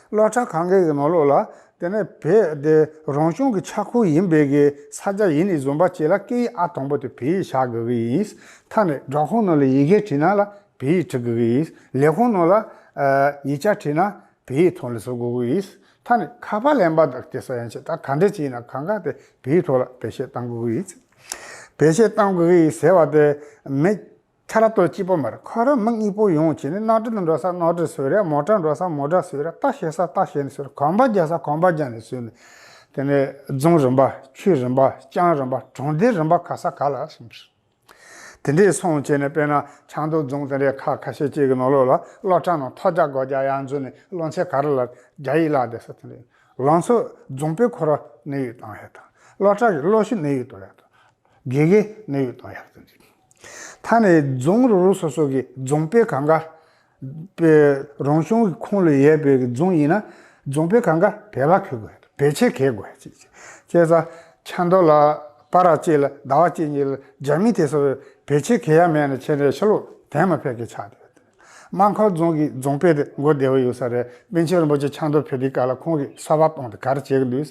སློབ་གྲྭ་གང་གའི་གི་ནང་ལོགས་ལ་དེ་ནས་བོད་དེ་རང་སྐྱོང་གི་ཁྱབ་ཁོངས་ཡིན་པའི་གི་ས་ཆ་ཡིན་ནས་བཟུང་བ་བཅས་ལ་སྐད་ཡིག་ཨང་དང་པོ་དེ་བོད་ཡིག་བཞག་དགོས་ཀྱི་ཡིན། ད་ནི་སྦྲག་ཁང་ནང་ལ་ཡི་གེ་བྲིས་ན་ལ་བོད་ཡིག་འབྲི་དགོས་ཀྱི་ཡིན། ལས་ཁུངས་ནང་ལ་ཨ་ཡིག་ཆ་བྲིས་ན་བོད་ཡིག་ཐོག་ལ་བཟོ་དགོས་ཀྱི་ཡིན། ད་ནི་ཁ་པར་ལེན་པ་དང་དེ་ཚོ་ཡན་ཆད་ད་ག་འདྲ་ཅིག་ཡིན་ན་གང་ག་དེ་བོད་ཡིག་ཐོག་ལ་བེད་སྤྱོད་གཏང་དགོས་ཀྱི་ཡིན། བེད་སྤྱོད་གཏང་དགོས་ཀྱི་ཡིན་ཟེར་བ་དེ་མི་ཁྱེད་རང་ལྟོས་གཅིག་པོ་མ་རེད། ཁོ་རང་མི་གཉིས་པོ་ཡོང་བྱས་ནས་གནམ་གྲུ་ནང་འགྲོ་ས་གནམ་གྲུ་བཟོས་རེད། མོ་ཊ་འགྲོ་ས་མོ་ཊ་བཟོས་རེད། རྟ་བཤལ་ས་རྟ་བཤལ་ནས་བཟོས་རེད། གོམ་པ་རྒྱག་ས་གོམ་པ་རྒྱག་ནས་བཟོས་ནས། དེ་ནས་རྫོང་རིམ་པ་ཆུས་རིམ་པ་ལྕང་རིམ་པ་གྲོང་སྡེ་རིམ་པ་ག་ས་ག་ལ་སོང་། དེ་འདྲས་སོང་བྱས་ནས་དཔེར་ན་ཆབ་མདོ་རྫོང་དེ་འདྲས་ཁག་ཁ་ཤས་ཅིག་གི་ནང་ལོགས་ལ་སློབ་གྲྭ་ནང་ཐོག་རྒྱག་སྒོ་རྒྱག་ཡར་འཛུལ་ནས་སློབ་ཚན་ག་རེ་ལ་རྒྱ་ཡིག་བསླབ་བསྡད་ས་དེ་འདྲས། ལམ་སང་རྫོང་དཔོན་ཁོ་རང་གནས་དབྱུང་བཏང་ཡག་དང་སློབ་གྲྭ་གི་སློབ་ཞུགས་གནས་དབྱུང་གཏོང་ཡག་དང་། དགེ་རྒན་གནས་དབྱུང་གཏོང་ཡག་དང་། ད་ནི་རྫོང་རོ་རོ་སོ་སོ་གི་རྫོང་དཔོན་གང་ག་པའི་རང་སྐྱོང་གི་ཁོངས་ལ་ཡོད་པའི་རྫོང་ཡིན་ན་རྫོང་དཔོན་གང་ག་བོད་པ་གྱོན་དགོས་ཡག་དང་བེད་སྤྱོད་གྱོན་དགོས་ཡག་ཅིག་ཅིག་བྱས་ཙང་ཆབ་མདོ་ལ་བར་ཅིག་ལ་ཟླ་བ་གཅིག་གཉིས་ལ་རྒྱ་མི་དེ་ཚོ་བེད་སྤྱོད་གྱོན་ཡག་མེད་ན་ཁྱེད་རང་ཕྱི་ལོགས་དོན་མ་ཕེབས་མཁན་ཆགས་བསྡད་ཡོད་དང་། སྨར་ཁམས་རྫོང་གི་རྫོང་དཔོན་དེ་མགོ་བདེ་བོ་ཡོད་ས་རེད། པཎ་ཆེན་རིན་པོ་ཆེ་ཆབ་མདོ་ཕེབས་དུས་སྐབས་ལ་ཁོང་གིས་གསར་པ་བཏང་དེ་ག་རེ་བྱེད་ཀྱི་འདུག་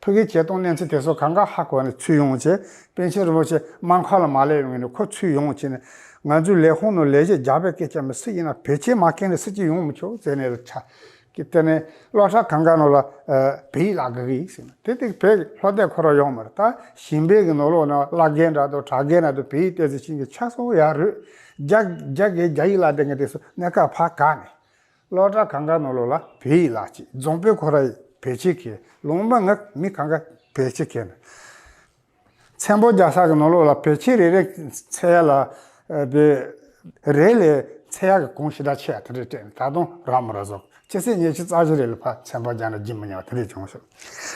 ཕ་གིའི་བྱེད་སྟངས་གནས་ཚུལ་དེ་ཚོ་གང་ག་ཧ་གོ་ནས་ཚུར་ཡོང་བྱས། པཎ་ཆེན་རིན་པོ་ཆེ་སྨར་ཁམས་ལ་མ་སླེབས་ཡོང་ནས་ཁོ་ཚུར་ཡོང་བྱས་ནས་ང་ཚོའི་ལས་ཁུངས་ནང་ལས་བྱེད་རྒྱ་བོད་སྐད་ཆ་མི་སུ་ཡིན་ན་བེད་སྤྱོད་མ་བཀལ་ནས་སུ་གཅིག་ཡོང་མི་ཆོག་ཟེར་ནས་ཆ་ གི་དེ་ནས་སློབ་གྲྭ་གང་ག་ནང་ལ་ཨ་བོད་ཡིག་བསླབ་དགོས་ཀྱི་ཡིན་ཟེར་ནས། དེ་དེ་བོད་ཀྱི་སློབ་དེབ་ཁོ་རང་ཡོད་མ་རེད། ད་ཞིང་པའི་གི་ནང་ལོགས་ན་བླ་རྒན་འདྲ་དང་གྲྭ་རྒན་འདྲ་དང་བོད་ཡིག་ཏོག་ཙམ་ཤེས་མཁན་ཆ་ཚང་ཡོད་རེད། རྒྱ་རྒྱ་གིས་རྒྱ་ཡིག་བསླབ་བསྡད་མཁན་དེ་ཚོ་གནས་སྐབས་ཕར་བཀག་ནས། སློབ་གྲྭ་གང་ག་ནང་ལོགས་ལ་བོད་ཡིག་བསླབ་ཅིག་རྫོང་དཔོན་ཁོ་རང་བོད་ཆས་གྱོན། ལུང་པ་ང་མི་གང་ག་བོད་ཆས་གྱོན། ཚན་པ་རྒྱག་ས་གི་ནང་ལོགས་ལ་བོད་ཆས་རེ་རེ་འཚོལ་ཡ་ལ་ཨ་བོད་རེ་ལས་འཚོལ་ཡ་གི་གོང་ཞེ་དྲག་ཆེ་ཡ་དེ་འདྲ་སྤྲད་ནས། ད་དུང་རག་མ་རག་བཟོ། ཆུ་ཚོད་ཉི་ཤུ་རྩ་བཞི་རེ་ལ་ཕར་ཚན་པ་རྒྱག་ན་བརྗེད་མི་ཉན་པ་དེ་འདྲ་བྱུང་ཤག་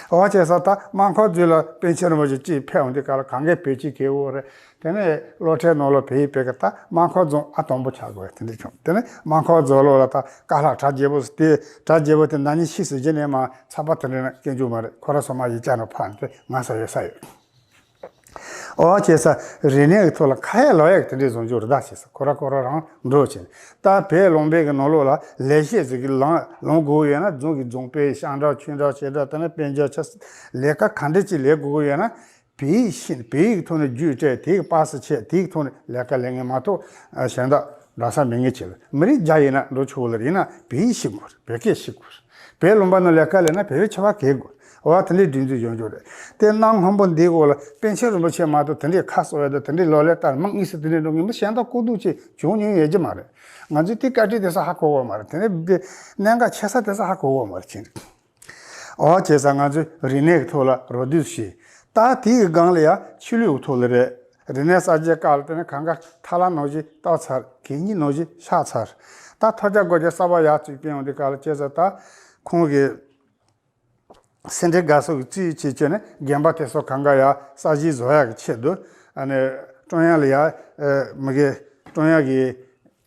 འོ་བྱས་ཙང་ད་རྨ་ཁ་རྫོང་ལ་པཎ་ཆེན་རིན་པོ་ཆེ་གཅིག་ཕེབས་འོང་དུས་སྐབས་ལ་གང་གའི་བོད་ཆས་གྱོན་ཡོད་རེད། དེ་ནས་སློབ་གྲྭའི་ནང་ལ་བོད་ཡིག་སྤེལ་གི། ད་རྨ་ཁ་རྫོང་ཨ་དང་པོ་ཆགས་དགོས་དེ་འདྲ་བྱུང་། དེ་ནས་རྨ་ཁ་རྫོང་ལོགས་ལ་ད་ཀ་ལྷག་གྲྭ་རྒྱལ་པོ་དེ། གྲྭ་རྒྱལ་པོ་དེ་ན་ནིང་ཤི་སོང་། རྗེས་ནས་མར་ཚགས་པར་དེ་འདྲ་ན་སྐྱོན་བརྗོད་མ་རེད། ཁོ་ར་སོ་མ་ཡིག་ཆ་ནང་ཕར་དེ་ང་ས་ཡོད་ས་ཡོད། འོ་བྱས་ཙང་རིག་གནས་ཀྱི་ཐོག་ལ་ཁ་ཡ་ལོ་ཡ་གི་དེ་འདྲའི་བཟོ་འཇོག་རེད། ད་བྱས་ཙང་ཁོ་ར་ཁོ་ར་རང་འགྲོ་བྱས། ད་བོད་ལུང་པའི་གི་ནང་ལོགས་ལ་ལས་བྱེད་ཟིག་གི་ལང་ལོང་དགོས་ཡོད་ན། རྫོང་གི་རྫོང་དཔོན་ཤང་འདྲ་ཆུང་འདྲ་ཆེ་འདྲ་དེ་ནས་དཔལ་འབྱོར་ཆ་ལས་ཀ་ག་འདྲ་ཅིག་ལས་དགོས་ཀྱི་ཡོད་ན། བོད་ཡིག་ཤེས། བོད་ཡིག་གི་ཐོག་ནས་རྒྱུགས་སྤྲད། དེ་གི་པ་སེ་བྱས། དེ་གི་ཐོག་ནས་ལས་ཀ་ལས་མཁན་མ་གཏོགས་ཨ་གཞན་དག་འགྲོ་ས་མེད་མཁན་ཅིག་རེད། མི་རིགས་རྒྱ་ཡིན་ན་འགྲོ་ཆོག་ལ། ཡིན་ན་བོད་ཡིག་ཤེས་དགོས་རེད། བོད་སྐད་ཤེས་དགོས་རེད། བོད་ལུང་པ་ནང་ལས་ཀ་ལས་ན་བོད་པའི་ཆབ་བ་གས་དགོས་རེད། འོ་དེ་འདྲའི་སྒྲིག་འཛུགས་ཡོང་རྒྱུ་རེད། དེ་གནམ་སྔོན་པོ་འདིའི་འོག་ལ་པཎ་ཆེན་རིན་པོ་ཆེ་མ་གཏོགས་དེ་འདྲའི་ཁ་གསོ་ཡ་དང་དེ་འདྲའི་ལོ་ལེགས་ལྟར་མི་དངོས་སུ་དེ་འདྲའི་འགྲོ་མཁན་མི་གཞན་དག་ལྐོག་གཏུག་ཅིག་བྱུང་མྱོང་ཡོད་ཀྱི་མ་རེད། ང་ཚོས་དེ་བཀའ་དྲིན་དེ་ཚོ་ཧ་གོ་གི་མ་རེད། དེ་ནས་གནད་འགག་ཆེ་ས་དེ་ཚོ་ཧ་གོ་གི་མ་རེད། ཅིང་། འོ་བྱས་ཙང་ང་ཚོས་རིག་གནས་ཀྱི་ཐོག་ལ་རོགས་སྐྱོར་བྱས། ད་དེའི་སྒང་ལ་ཡང་ཆོས་ལུགས་ཀྱི་ཐོག་ལ་རེད། རིག་གནས་གསར་བརྗེའི་སྐབས་ལ་དེ་ནས་གང་ག་ཐ་ལ་ནང་བཞིན་བཏབ་ཚར། གད་སྙིགས་ནང་བཞིན་བཞག་ཚར། ད་ཐོས་རྒྱ་སྒོ་རྒྱ་གསར་པ་ཡར་བཙུགས་སྤེལ་ཡོང་དུས་སྐབས་ལ་བྱས་ཙང་ད་ཁོང་གིས་སེ་འབྲས་དགའ་ཚོར་གྱིས་རྩིས་བྱས་བྱས་ནས་དགོན་པ་དེ་ཚོ་གང་ག་ཡར་གསར་བཞེངས་བཟོ་ཡག་གི་ཆེད་དུ། ཨ་ནི་ཀྲུང་དབྱང་ལ་ཡར་ཨ་མི་དགེ་ཀྲུང་དབྱང་གི་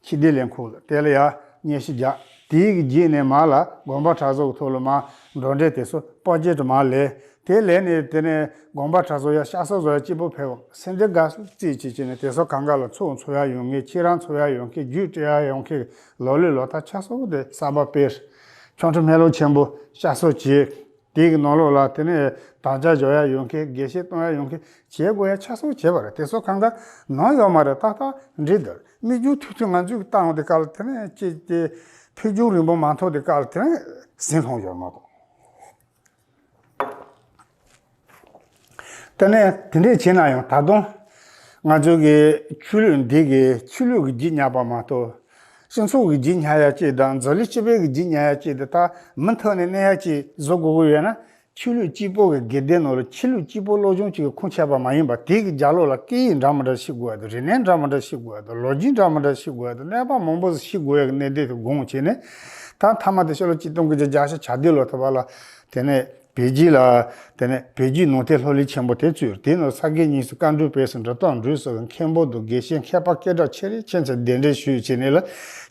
སྤྱི་བདེ་ལས་ཁུངས་ལ་དེ་ལ་ཡང་སྙན་ཞུ་བརྒྱབ། དེའི་གི་རྗེས་ནས་མར་ལ་དགོན་པ་གྲྭ་ཚང་གི་ཐོག་ལ་མར་གྲོས་འདྲི་དེ་ཚོ་པར་ཆས་དུ་མར་ལས། དེ་ལས་ནས་དེ་ནས་དགོན་པ་གྲྭ་ཚང་ཡར་བསྐྱར་གསོ་བཟོ་ཡ་གཅིག་པོ་ཕེབས། སེ་འབྲས་དགའ་ཚོར་རྩིས་བྱེད་བྱས་ནས་དེ་ཚོ་གང་ག་ལ་ཚོགས་འཚོགས་ཡ་ཡོང་མཁན། ཁྱེད་རང་འཚོགས་ཡ་ཡོང་མཁན། རྒྱུགས་སྤྲད་ཡ་ཡོང་མཁན། ལོ་ལོན་ལོ་ཐར་ཆ་ཚང་དེ་གསར་པ་སྤེལ། ཆོ་འཕྲུལ་སྨན་ལུགས་ཆེན་པོ་བསྐྱར་གསོ་བྱས། དེའི་གི་ནང་ལོགས་ལ་དེ་ནས་དམ་བཅའ་འཇོག་ཡ་ཡོང་མཁན། དགེ་བཤེས་གཏོང་ཡ་ཡོང་མཁན། བྱེད་དགོས་ཡ་ཆ་ཚང་བྱས་པ་རེད། དེ་ཚོ་གང་ག་ནང་ཡོད་མ་རེད། ཏག་ཏག་འགྲིག་འདུག་མི་རྒྱུགས་ཐུག་ཐུག་ང་ཚོས་བཏང་བ་དེ་ག་ལ་དེ་ནས་ཅིག་དེ་ཕུལ་བྱུང་རིང་པོ་མ་ཐོག་དེ་ག་ལ་དེ་ནས་ཟིན་ལྷུང་ཡོད་མ་གཏོགས། དེ་ནས་དེ་འདྲས་བྱས་ན་ཡང་ད་དུང་ང་ཚོ་གི་ཆོས་ལུགས་འདི་གི་ཆོས་ལུགས་ཀྱི་རྒྱུ་ཉག་པ་མ་གཏོགས། སྤྱི་ཚོགས་ཀྱི་རྒྱུ་ཉག་ཡ་ཅིག་དང་། འཛམ་གླིང་སྤྱི་པའི་གི་རྒྱུ་ཉག་ཡ་ཅིག་དེ་ད་མུ་མཐུད་ནས་གནས་ཡ་ཅིག་བཟོ་དགོས་ཀྱི་ཡོད་ན། ཆོས་ལུགས་གཅིག་པོ་གི་དགེ་སྡེ་ནང་ལ་ཆོས་ལུགས་གཅིག་པོ་སློབ་སྦྱོང་གཅིག་གི་ཁུངས་ཆད་པ་མ་ཡིན་པ། དེ་གི་རྒྱབ་ལོགས་ལ་སྐད་ཡིག་འདྲ་མི་འདྲ་ཤེས་དགོས་ཡ་དང་། རིག་གནས་འདྲ་མི་འདྲ་ཤེས་དགོས་ཡ་དང་། ལོ་རྒྱུས་འདྲ་མི་འདྲ་ཤེས་དགོས་ཡ་དང་། གནས་བབ་མང་པོ་ཞིག་ཤེས་དགོས་ཡ་གི་གནད་དོན་དེ་དགོངས་བྱས་ནས། ད་མཐའ་མ་དེ་ཕྱི་ལོ་ཆིག་སྟོང་དགུ་བརྒྱ་བརྒྱད་ཅུ་གྱ་བདུན་ལོ་ཐོག་པ་ལ་དེ་ནས་བོད་བརྒྱུད་ལ། དེ་ནས་བོད་བརྒྱུད་ནང་བསྟན་སློབ་གླིང་ཆེན་པོ་དེ་བཙུགས། དེའི་ནང་ས་དགེ་བསྙེན་གསོལ་བཀའ་འགྲོའི་བར་གསུམ་འབྲི་སྟོན་འབྲུ་གསུམ་མཁན་པོ་དང་དགེ་བཤེས་མཁས་པ་སྐད་གྲགས་ཆེ་རིགས་ཁྱེད་ཚོས་གདན་འདྲེན་ཞུས་བྱས་ནས་ལ།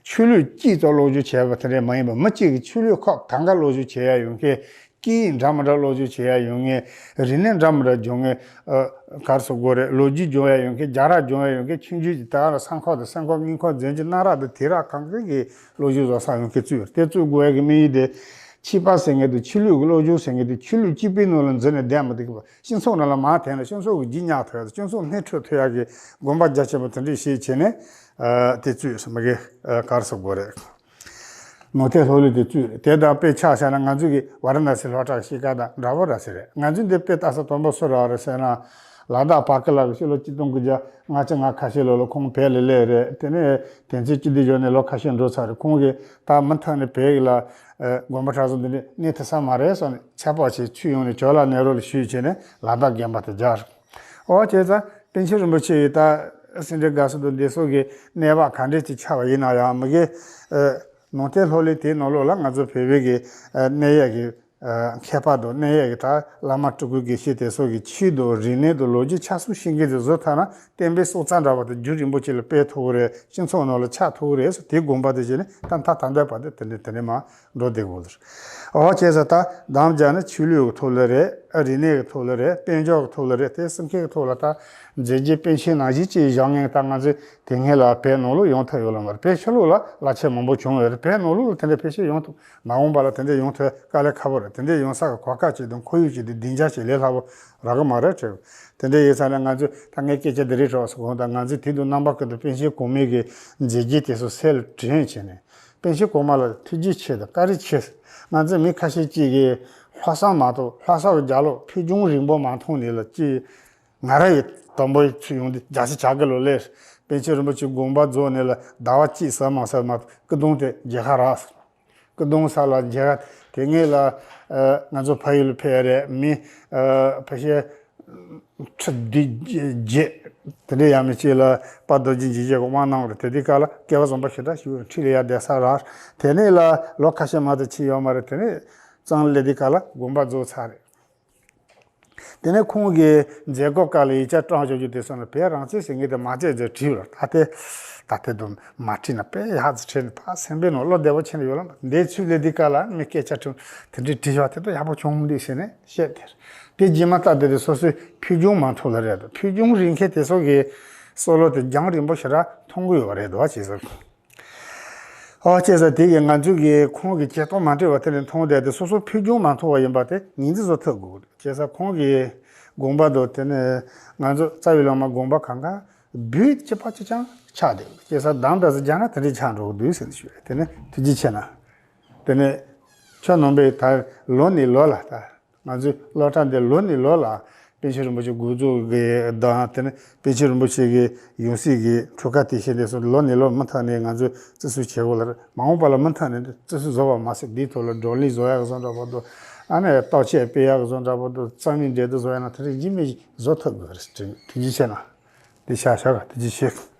ཆོས་ལུགས་གཅིག་ཙམ་སློབ་སྦྱོང་བྱས་པ་དེ་འདྲས་མ་ཡིན་པར། མི་གཅིག་གིས་ཆོས་ལུགས་ཁག་གང་ག་སློབ་སྦྱོང་བྱེད་ཡ་ཡོང་མཁན། སྐད་ཡིག་འདྲ་མི་འདྲ་སློབ་སྦྱོང་བྱེད་ཡ་ཡོང་མཁན། རིག་གནས་འདྲ་མི་འདྲ་སྦྱོང་མཁན། ཨ་ག་རེ་ཟེར་དགོས་རེད། ལོ་རྒྱུས་སྦྱོང་ཡ་ཡོང་མཁན། རྒྱལ་རབས་སྦྱོང་ཡ་ཡོང་མཁན། ཆོས་བརྒྱུད་ཀྱི་ད་ག་རང་སེམས་ཁམས་དང་སེམས་ཁམས་དངོས་ཁམས་འཛིན་གྱི་གནའ་རབས་དང་དེང་རབས་གང་ག་གི་སློབ་སྦྱོང་བཟོ་ས་ཡོང་མཁན་བཙུགས་ཡོད། དེ་བཙུགས་དགོས་ཡ་གི་དམིགས་ཡུལ་དེ། ཆོས་པ་ཟེར་མཁན་དང་ཆོས་ལུགས་ཀྱི་སློབ་སྦྱོང་ཟེར་མཁན་དེ་ཆོས་ལུགས་གཅིག་པའི་ནང་ལ་འཛུལ་ནས་བསྡད་མི་འདུག་པ། སྤྱི་ཚོགས་ནང་ལ་མར་འཐེན་ནས་སྤྱི་ཚོགས་ཀྱི་རྒྱུ་ཉག་ཐུབ་ཡ་དང་། སྤྱི་ཚོགས་སྣེ་ཁྲིད་ཐུབ་ཡ་གི་དགོངས་པ་རྒྱ་ཆེན་པོ་དེ་འདྲས་བཞེས་བྱས་ནས། ཨ་དེ་བཙུགས་ཡོད་ཟེར་མ་གི་ཨ་ག་རེ་ཟེར་དགོས་རེད། ནང་བསྟན་སློབ་གླིང་དེ་བཙུགས་རེད། དེ་དང་དཔེ་ཆ་བཞག་ན་ང་ཚོ་གི་ཝཱ་ར་ཎ་སི་སློབ་གྲྭ་གི་གཤིས་ཀ་དང་འདྲ་པོ་ར་ཟེར་རེད། ང་ཚོ་འདི་དཔེ་ལྟ་ས་དང་པོ་སུ་རེད་ཟེར་ན། ལ་དྭགས་བར་སྐལ་ལགས་ཀྱིས་ཕྱི་ལོ་ཆིག་སྟོང་དགུ་བརྒྱ་ལྔ་བཅུ་ང་ཁ་ཤས་ལོ་ལ་ཁོང་བོད་ལ་སླེབས་རེད། དེ་ནས་དེང་ཚེ་སྤྱི་བདེ་ལྗོངས་ནས་ལོ་ཁ་ཤས་འགྲོ་ཚར་རེད། ཁོང་གིས་ད་མུ་མཐུད་ནས་བོད་ཡིག་ལ་ཨ་དགོན་པ་གྲྭ་ཚང་འདི་འདྲས་གནས་ཐུབ་ས་མ་རེད་ཟེར་ནས་ཚོད་དཔག་བྱས། ཚུར་ཡོང་ནས་ཇོ་ལགས་ནེ་རོ་ལ་ཞུས་བྱས་ནས་ལ་དྭགས་དགོན་པ་དེ་རྒྱག་རེད། འོ་བྱས་ཙང་པཎ་ཆེན་རིན་པོ་ཆེ་ཡིས་ད་སེ་འབྲས་དགའ་ཚོར་དང་འདི་ཚོ་གི་གནས་བབ་ག་འདྲས་ཅིག་ཆགས་པ་ཡིན་ན་ཡང་། མ་གི་ཨ་ནང་བསྟན་སློབ་གླིང་དེའི་ནང་ལོགས་ལ་ང་ཚོ་བོད་པའི་གི་ཨ་གནས་ཡས་ཀྱི་ཨ་མཁས་པ་དང་། གནས་ཡས་ཀྱི་ད་བླ་མ་སྤྲུལ་སྐུ་དགེ་བཤེས་དེ་ཚོ་གི་ཆོས་དང་རིག་གནས་དང་ལོ་རྒྱུས་ཆ་ཚང་ཤེས་མཁན་དེ་བཟོ་ཐུབ་ན། བསྟན་པའི་སྲོག་རྩ་འདྲ་བ་དེ་རྒྱུན་རིང་པོ་ཅིག་ལ་སྤེལ་ཐུབ་ཀྱི་རེད། སྤྱི་ཚོགས་ནང་ལ་ཆགས་ཐུབ་ཀྱི་རེད་ཟེར། དེའི་དགོངས་པ་དེ་བཞེས་ནས་ད་མཐའ་ད་ལྟ་བར་དུ་དེ་འདྲས་དེ་འདྲས་མར་འགྲོ་བསྡད་དགོས་རེད། འོ་བྱས་ཙང་ད་དམ་བཅའ་ནི་ཆོས་ལུགས་ཀྱི་ཐོག་ལ་རེད། ཨ་རིག་གནས་ཀྱི་ཐོག་ལ་རེད། དཔལ་འབྱོར་གྱི་ཐོག་ལ་རེད། དེ་གསུམ་ཀའི་ཐོག་ལ་ད་མཛད་རྗེས་པཎ་ཆེན་ནང་བཞིན་ཅིག་བཞག་མཁན་ད་ང་ཚོས་དེ་སྔོན་ལ་བོད་ནང་ལོགས་ཡོང་ཐུབ་ཡོད་ལ་མ་རེད། བོད་ཕྱི་ལོགས་ལ་བླ་ཆེན་མང་པོ་བྱུང་ཡོད་རེད། བོད་ནང་ལོགས་ལ་དེ་འདྲ་ཕལ་ཆེར་ཡོང་ཐུབ། མ་འོངས་པ་ལ་དེ་འདྲ་ཡོང་ཐུབ་དཀའ་ལས་ཁག་པོ་རེད། དེ་འདྲ་ཡོང་ས་གི་གོ་སྐབས་ཅིག་དང་ཁོར་ཡུག་ཅིག་དང་སྡིངས་ཆ་ཅིག་ལས་སླ་པོ་རག་གི་མ་རེད་དྲན། དེ་འདྲ་ཡིན་ཙང་ནས་ང་ཚོས་ད་ངའི་སྐད་ཆ་འདི་རིགས་རོགས་སུ་གོང་དང་། ང་ཚོས་དེ་དུས་རྣམ་པ་ཀུན་ཏུ་པཎ་ཆེན་གོང་མའི་གི་མཛད་རྗེས་དེ་ཚོ་གསལ་ལ་དྲན་བྱས་ནས། པཎ་ཆེན་གོང་མ་ལ་ཐུགས་རྗེ་ཆེ་དང་བཀའ་དྲིན་ཆེ། ང་ཚོ་མི་ཁ་ཤས་ཅིག་གིས་ལྷ་བསངས་མ་གཏོགས་ལྷ་བསངས་ཀྱི་རྒྱབ་ལོགས་ཕུད་རྒྱུན་རིང་པོ་མ་འཐུང་ནས་ལ་ཅིག་ང་རང་ཡི་དང་པོ་ཚུར་ཡོང་དུས་རྒྱལ་སྲས་བྱ་དགའ་ལོ་ལས། པཎ་ཆེན་རིན་པོ་ཆེ་དགོངས་པ་རྫོགས་ནས་ལ་ཟླ་བ་གཅིག་ཟ་མ་ཟ་མ་གཏོགས་སྐུ་གདུང་དེ་མཇལ་ཁ་རག་སྐུ་གདུང་ས་ལ་མཇལ་ཁ་དེ་ངེད་ལ་ཨ་ང་ཚོ་ཕ་ཡུལ་ལ་ཕེབས་རེད། མི་ཨ་ཕལ་ཆེར་ཁྲི་བདུན་བརྒྱད་དེ་འདྲ་ཡང་མི་གཅིག་ལ་དཔལ་རྡོ་རྗེ་འཇིགས་བྱེད་ཀྱི་དབང་གནང་བ་རེད། དེ་དུས་སྐབས་ལ་སྐལ་བ་བཟང་པོ་ཞེ་དྲག་ཞིག་ཡོད། ཁྲི་ལ་ཡར་བསྡད་ས་རག་དེ་ནས་ལ་ལོ་ཁ་ཤས་མ་གཏོགས་ཕྱིན་ཡོད་མ་རེད། དེ་ནས་གཙང་སླེབས་དུས་སྐབས་ལ་དགོངས་པ་རྫོགས་ཚར་རེད། དེ་ནས་ཁོང་གིས་མཛད་སྒོ་སྐབས་ལ་ཡིག་ཆ་བཀྲམ་བཞག་རྒྱུ་དེ་སོང་ན་བོད་རང་བཙན་ཟེར་མཁན་དེ་མ་བརྩད་ཅེས་བྲིས་པ་རེད། ད་ལྟའི་ད་ལྟའི་དུ་མ་བྲིས་ན་དཔེ་ཡག་ཙི་བྲིས་ནས་ཕ་སེམས་པའི་ནང་བློ་བདེ་པོ་ཕྱིན་ཡོད་ལ། འདས་ཚུལ་ལས་འདི་སྐབས་ལ་མི་སྐད་ཆ་དྲིས་དེ་འདྲའི་བྲིས་བཞག་དེ་ད་ཡག་པོ་བྱུང་མི་འདུག་ཟེར་ནས་བཤད་དེ་རེད། དེ་རྗེས་མ་ལྟ་དེ་དེ་སོ་སོའི་ཕུད་རྒྱུན་མ་འཐུང་ལ་རེད་དོ། ཕུད་རྒྱུན་རིང་མཁན་དེ་ཚོ་གིས་སྲོག་བློ་དེ་རྒྱང་རིང་པོ་ཞེ་དྲག་མཐོང་གི་ཡོད་རེད་དོ་ཅེས་ཟེར། ཨོ་བྱས་ཙང་དེ་གིས་ང་ཚོས་ཀྱིས་ཁོང་གི་བྱེད་སྟངས་མ་འདྲ་བ་དེ་ལས་མཐོང་བསྡད་དེ་སོ་སོ་ཕུད་རྒྱུན་མ་འཐུང་བ་ཡིན་པ་དེ་ངོས་འཛིན་བཟོ་ཐུབ་དགོས། བྱས་ཙང་ཁོང་གི་དགོངས་པ་དང་དེ་ནས་ང་ཚོ་རྩ་བའི་བླ་མ་དགོངས་པ་གང་ག་འབུད་ཅི་པ་ཅི་ཅང་ཆགས་བསྡད། བྱས་ཙང་དམ་དང་ཟི་རྒྱ་ན་དེ་འདྲའི་ཆགས་འགྲོ་གི་འདུག་ཟེར་ནས་ཞུས་རེད། དེ་ནས་ཐུགས་རྗེ་ཆེ་གནང་། དེ་ནས་ཁྱོད་རྣམ་པས་ད་ལོ་ནས་ལོ་ལ་ད། ང་ཚོའི་སློབ་གྲྭ་འདི་ལོ་ནས་ལོ་ལ་པཎ་ཆེན་རིན་པོ་ཆེ་འགོ་འཛུགས་ཀྱི་དང་དེ་ནས་པཎ་ཆེན་རིན་པོ་ཆེ་གི་ཡང་སྲིད་ཀྱི་འཁྲུངས་སྐར་དེ་བཞིན་དེ་ཚོ་ལོ་ནས་ལོ་མུ་མཐུད་ནས་ང་ཚོས་བརྩི་སྲུང་བྱེད་དགོས་ལ། མ་འོངས་པ་ལ་མུ་མཐུད་ནས་བརྩི་སྲུང་བཟོ་བ་མ་ཟད་འདིའི་ཐོག་ལ་བགྲོ་གླེང་བཟོ་ཡག་བཟོ་འདྲ་པོ་འདུག་ཨ་ནི་བརྟག་དཔྱད་སྤེལ་ཡག་བཟོ་འདྲ་པོ་འདུག་རྩ་མེད་འབྲེལ་གཏུག་བཟོ་ཡག་ན་དེ་རིང་ཡིན་མིན་བཟོ་ཐུབ་དགོས་རེད། ཐུགས་རྗེ་ཆེ་གནང་། དེ་ཤ་ཤ་ག་ཐུགས་རྗེ་ཆེ།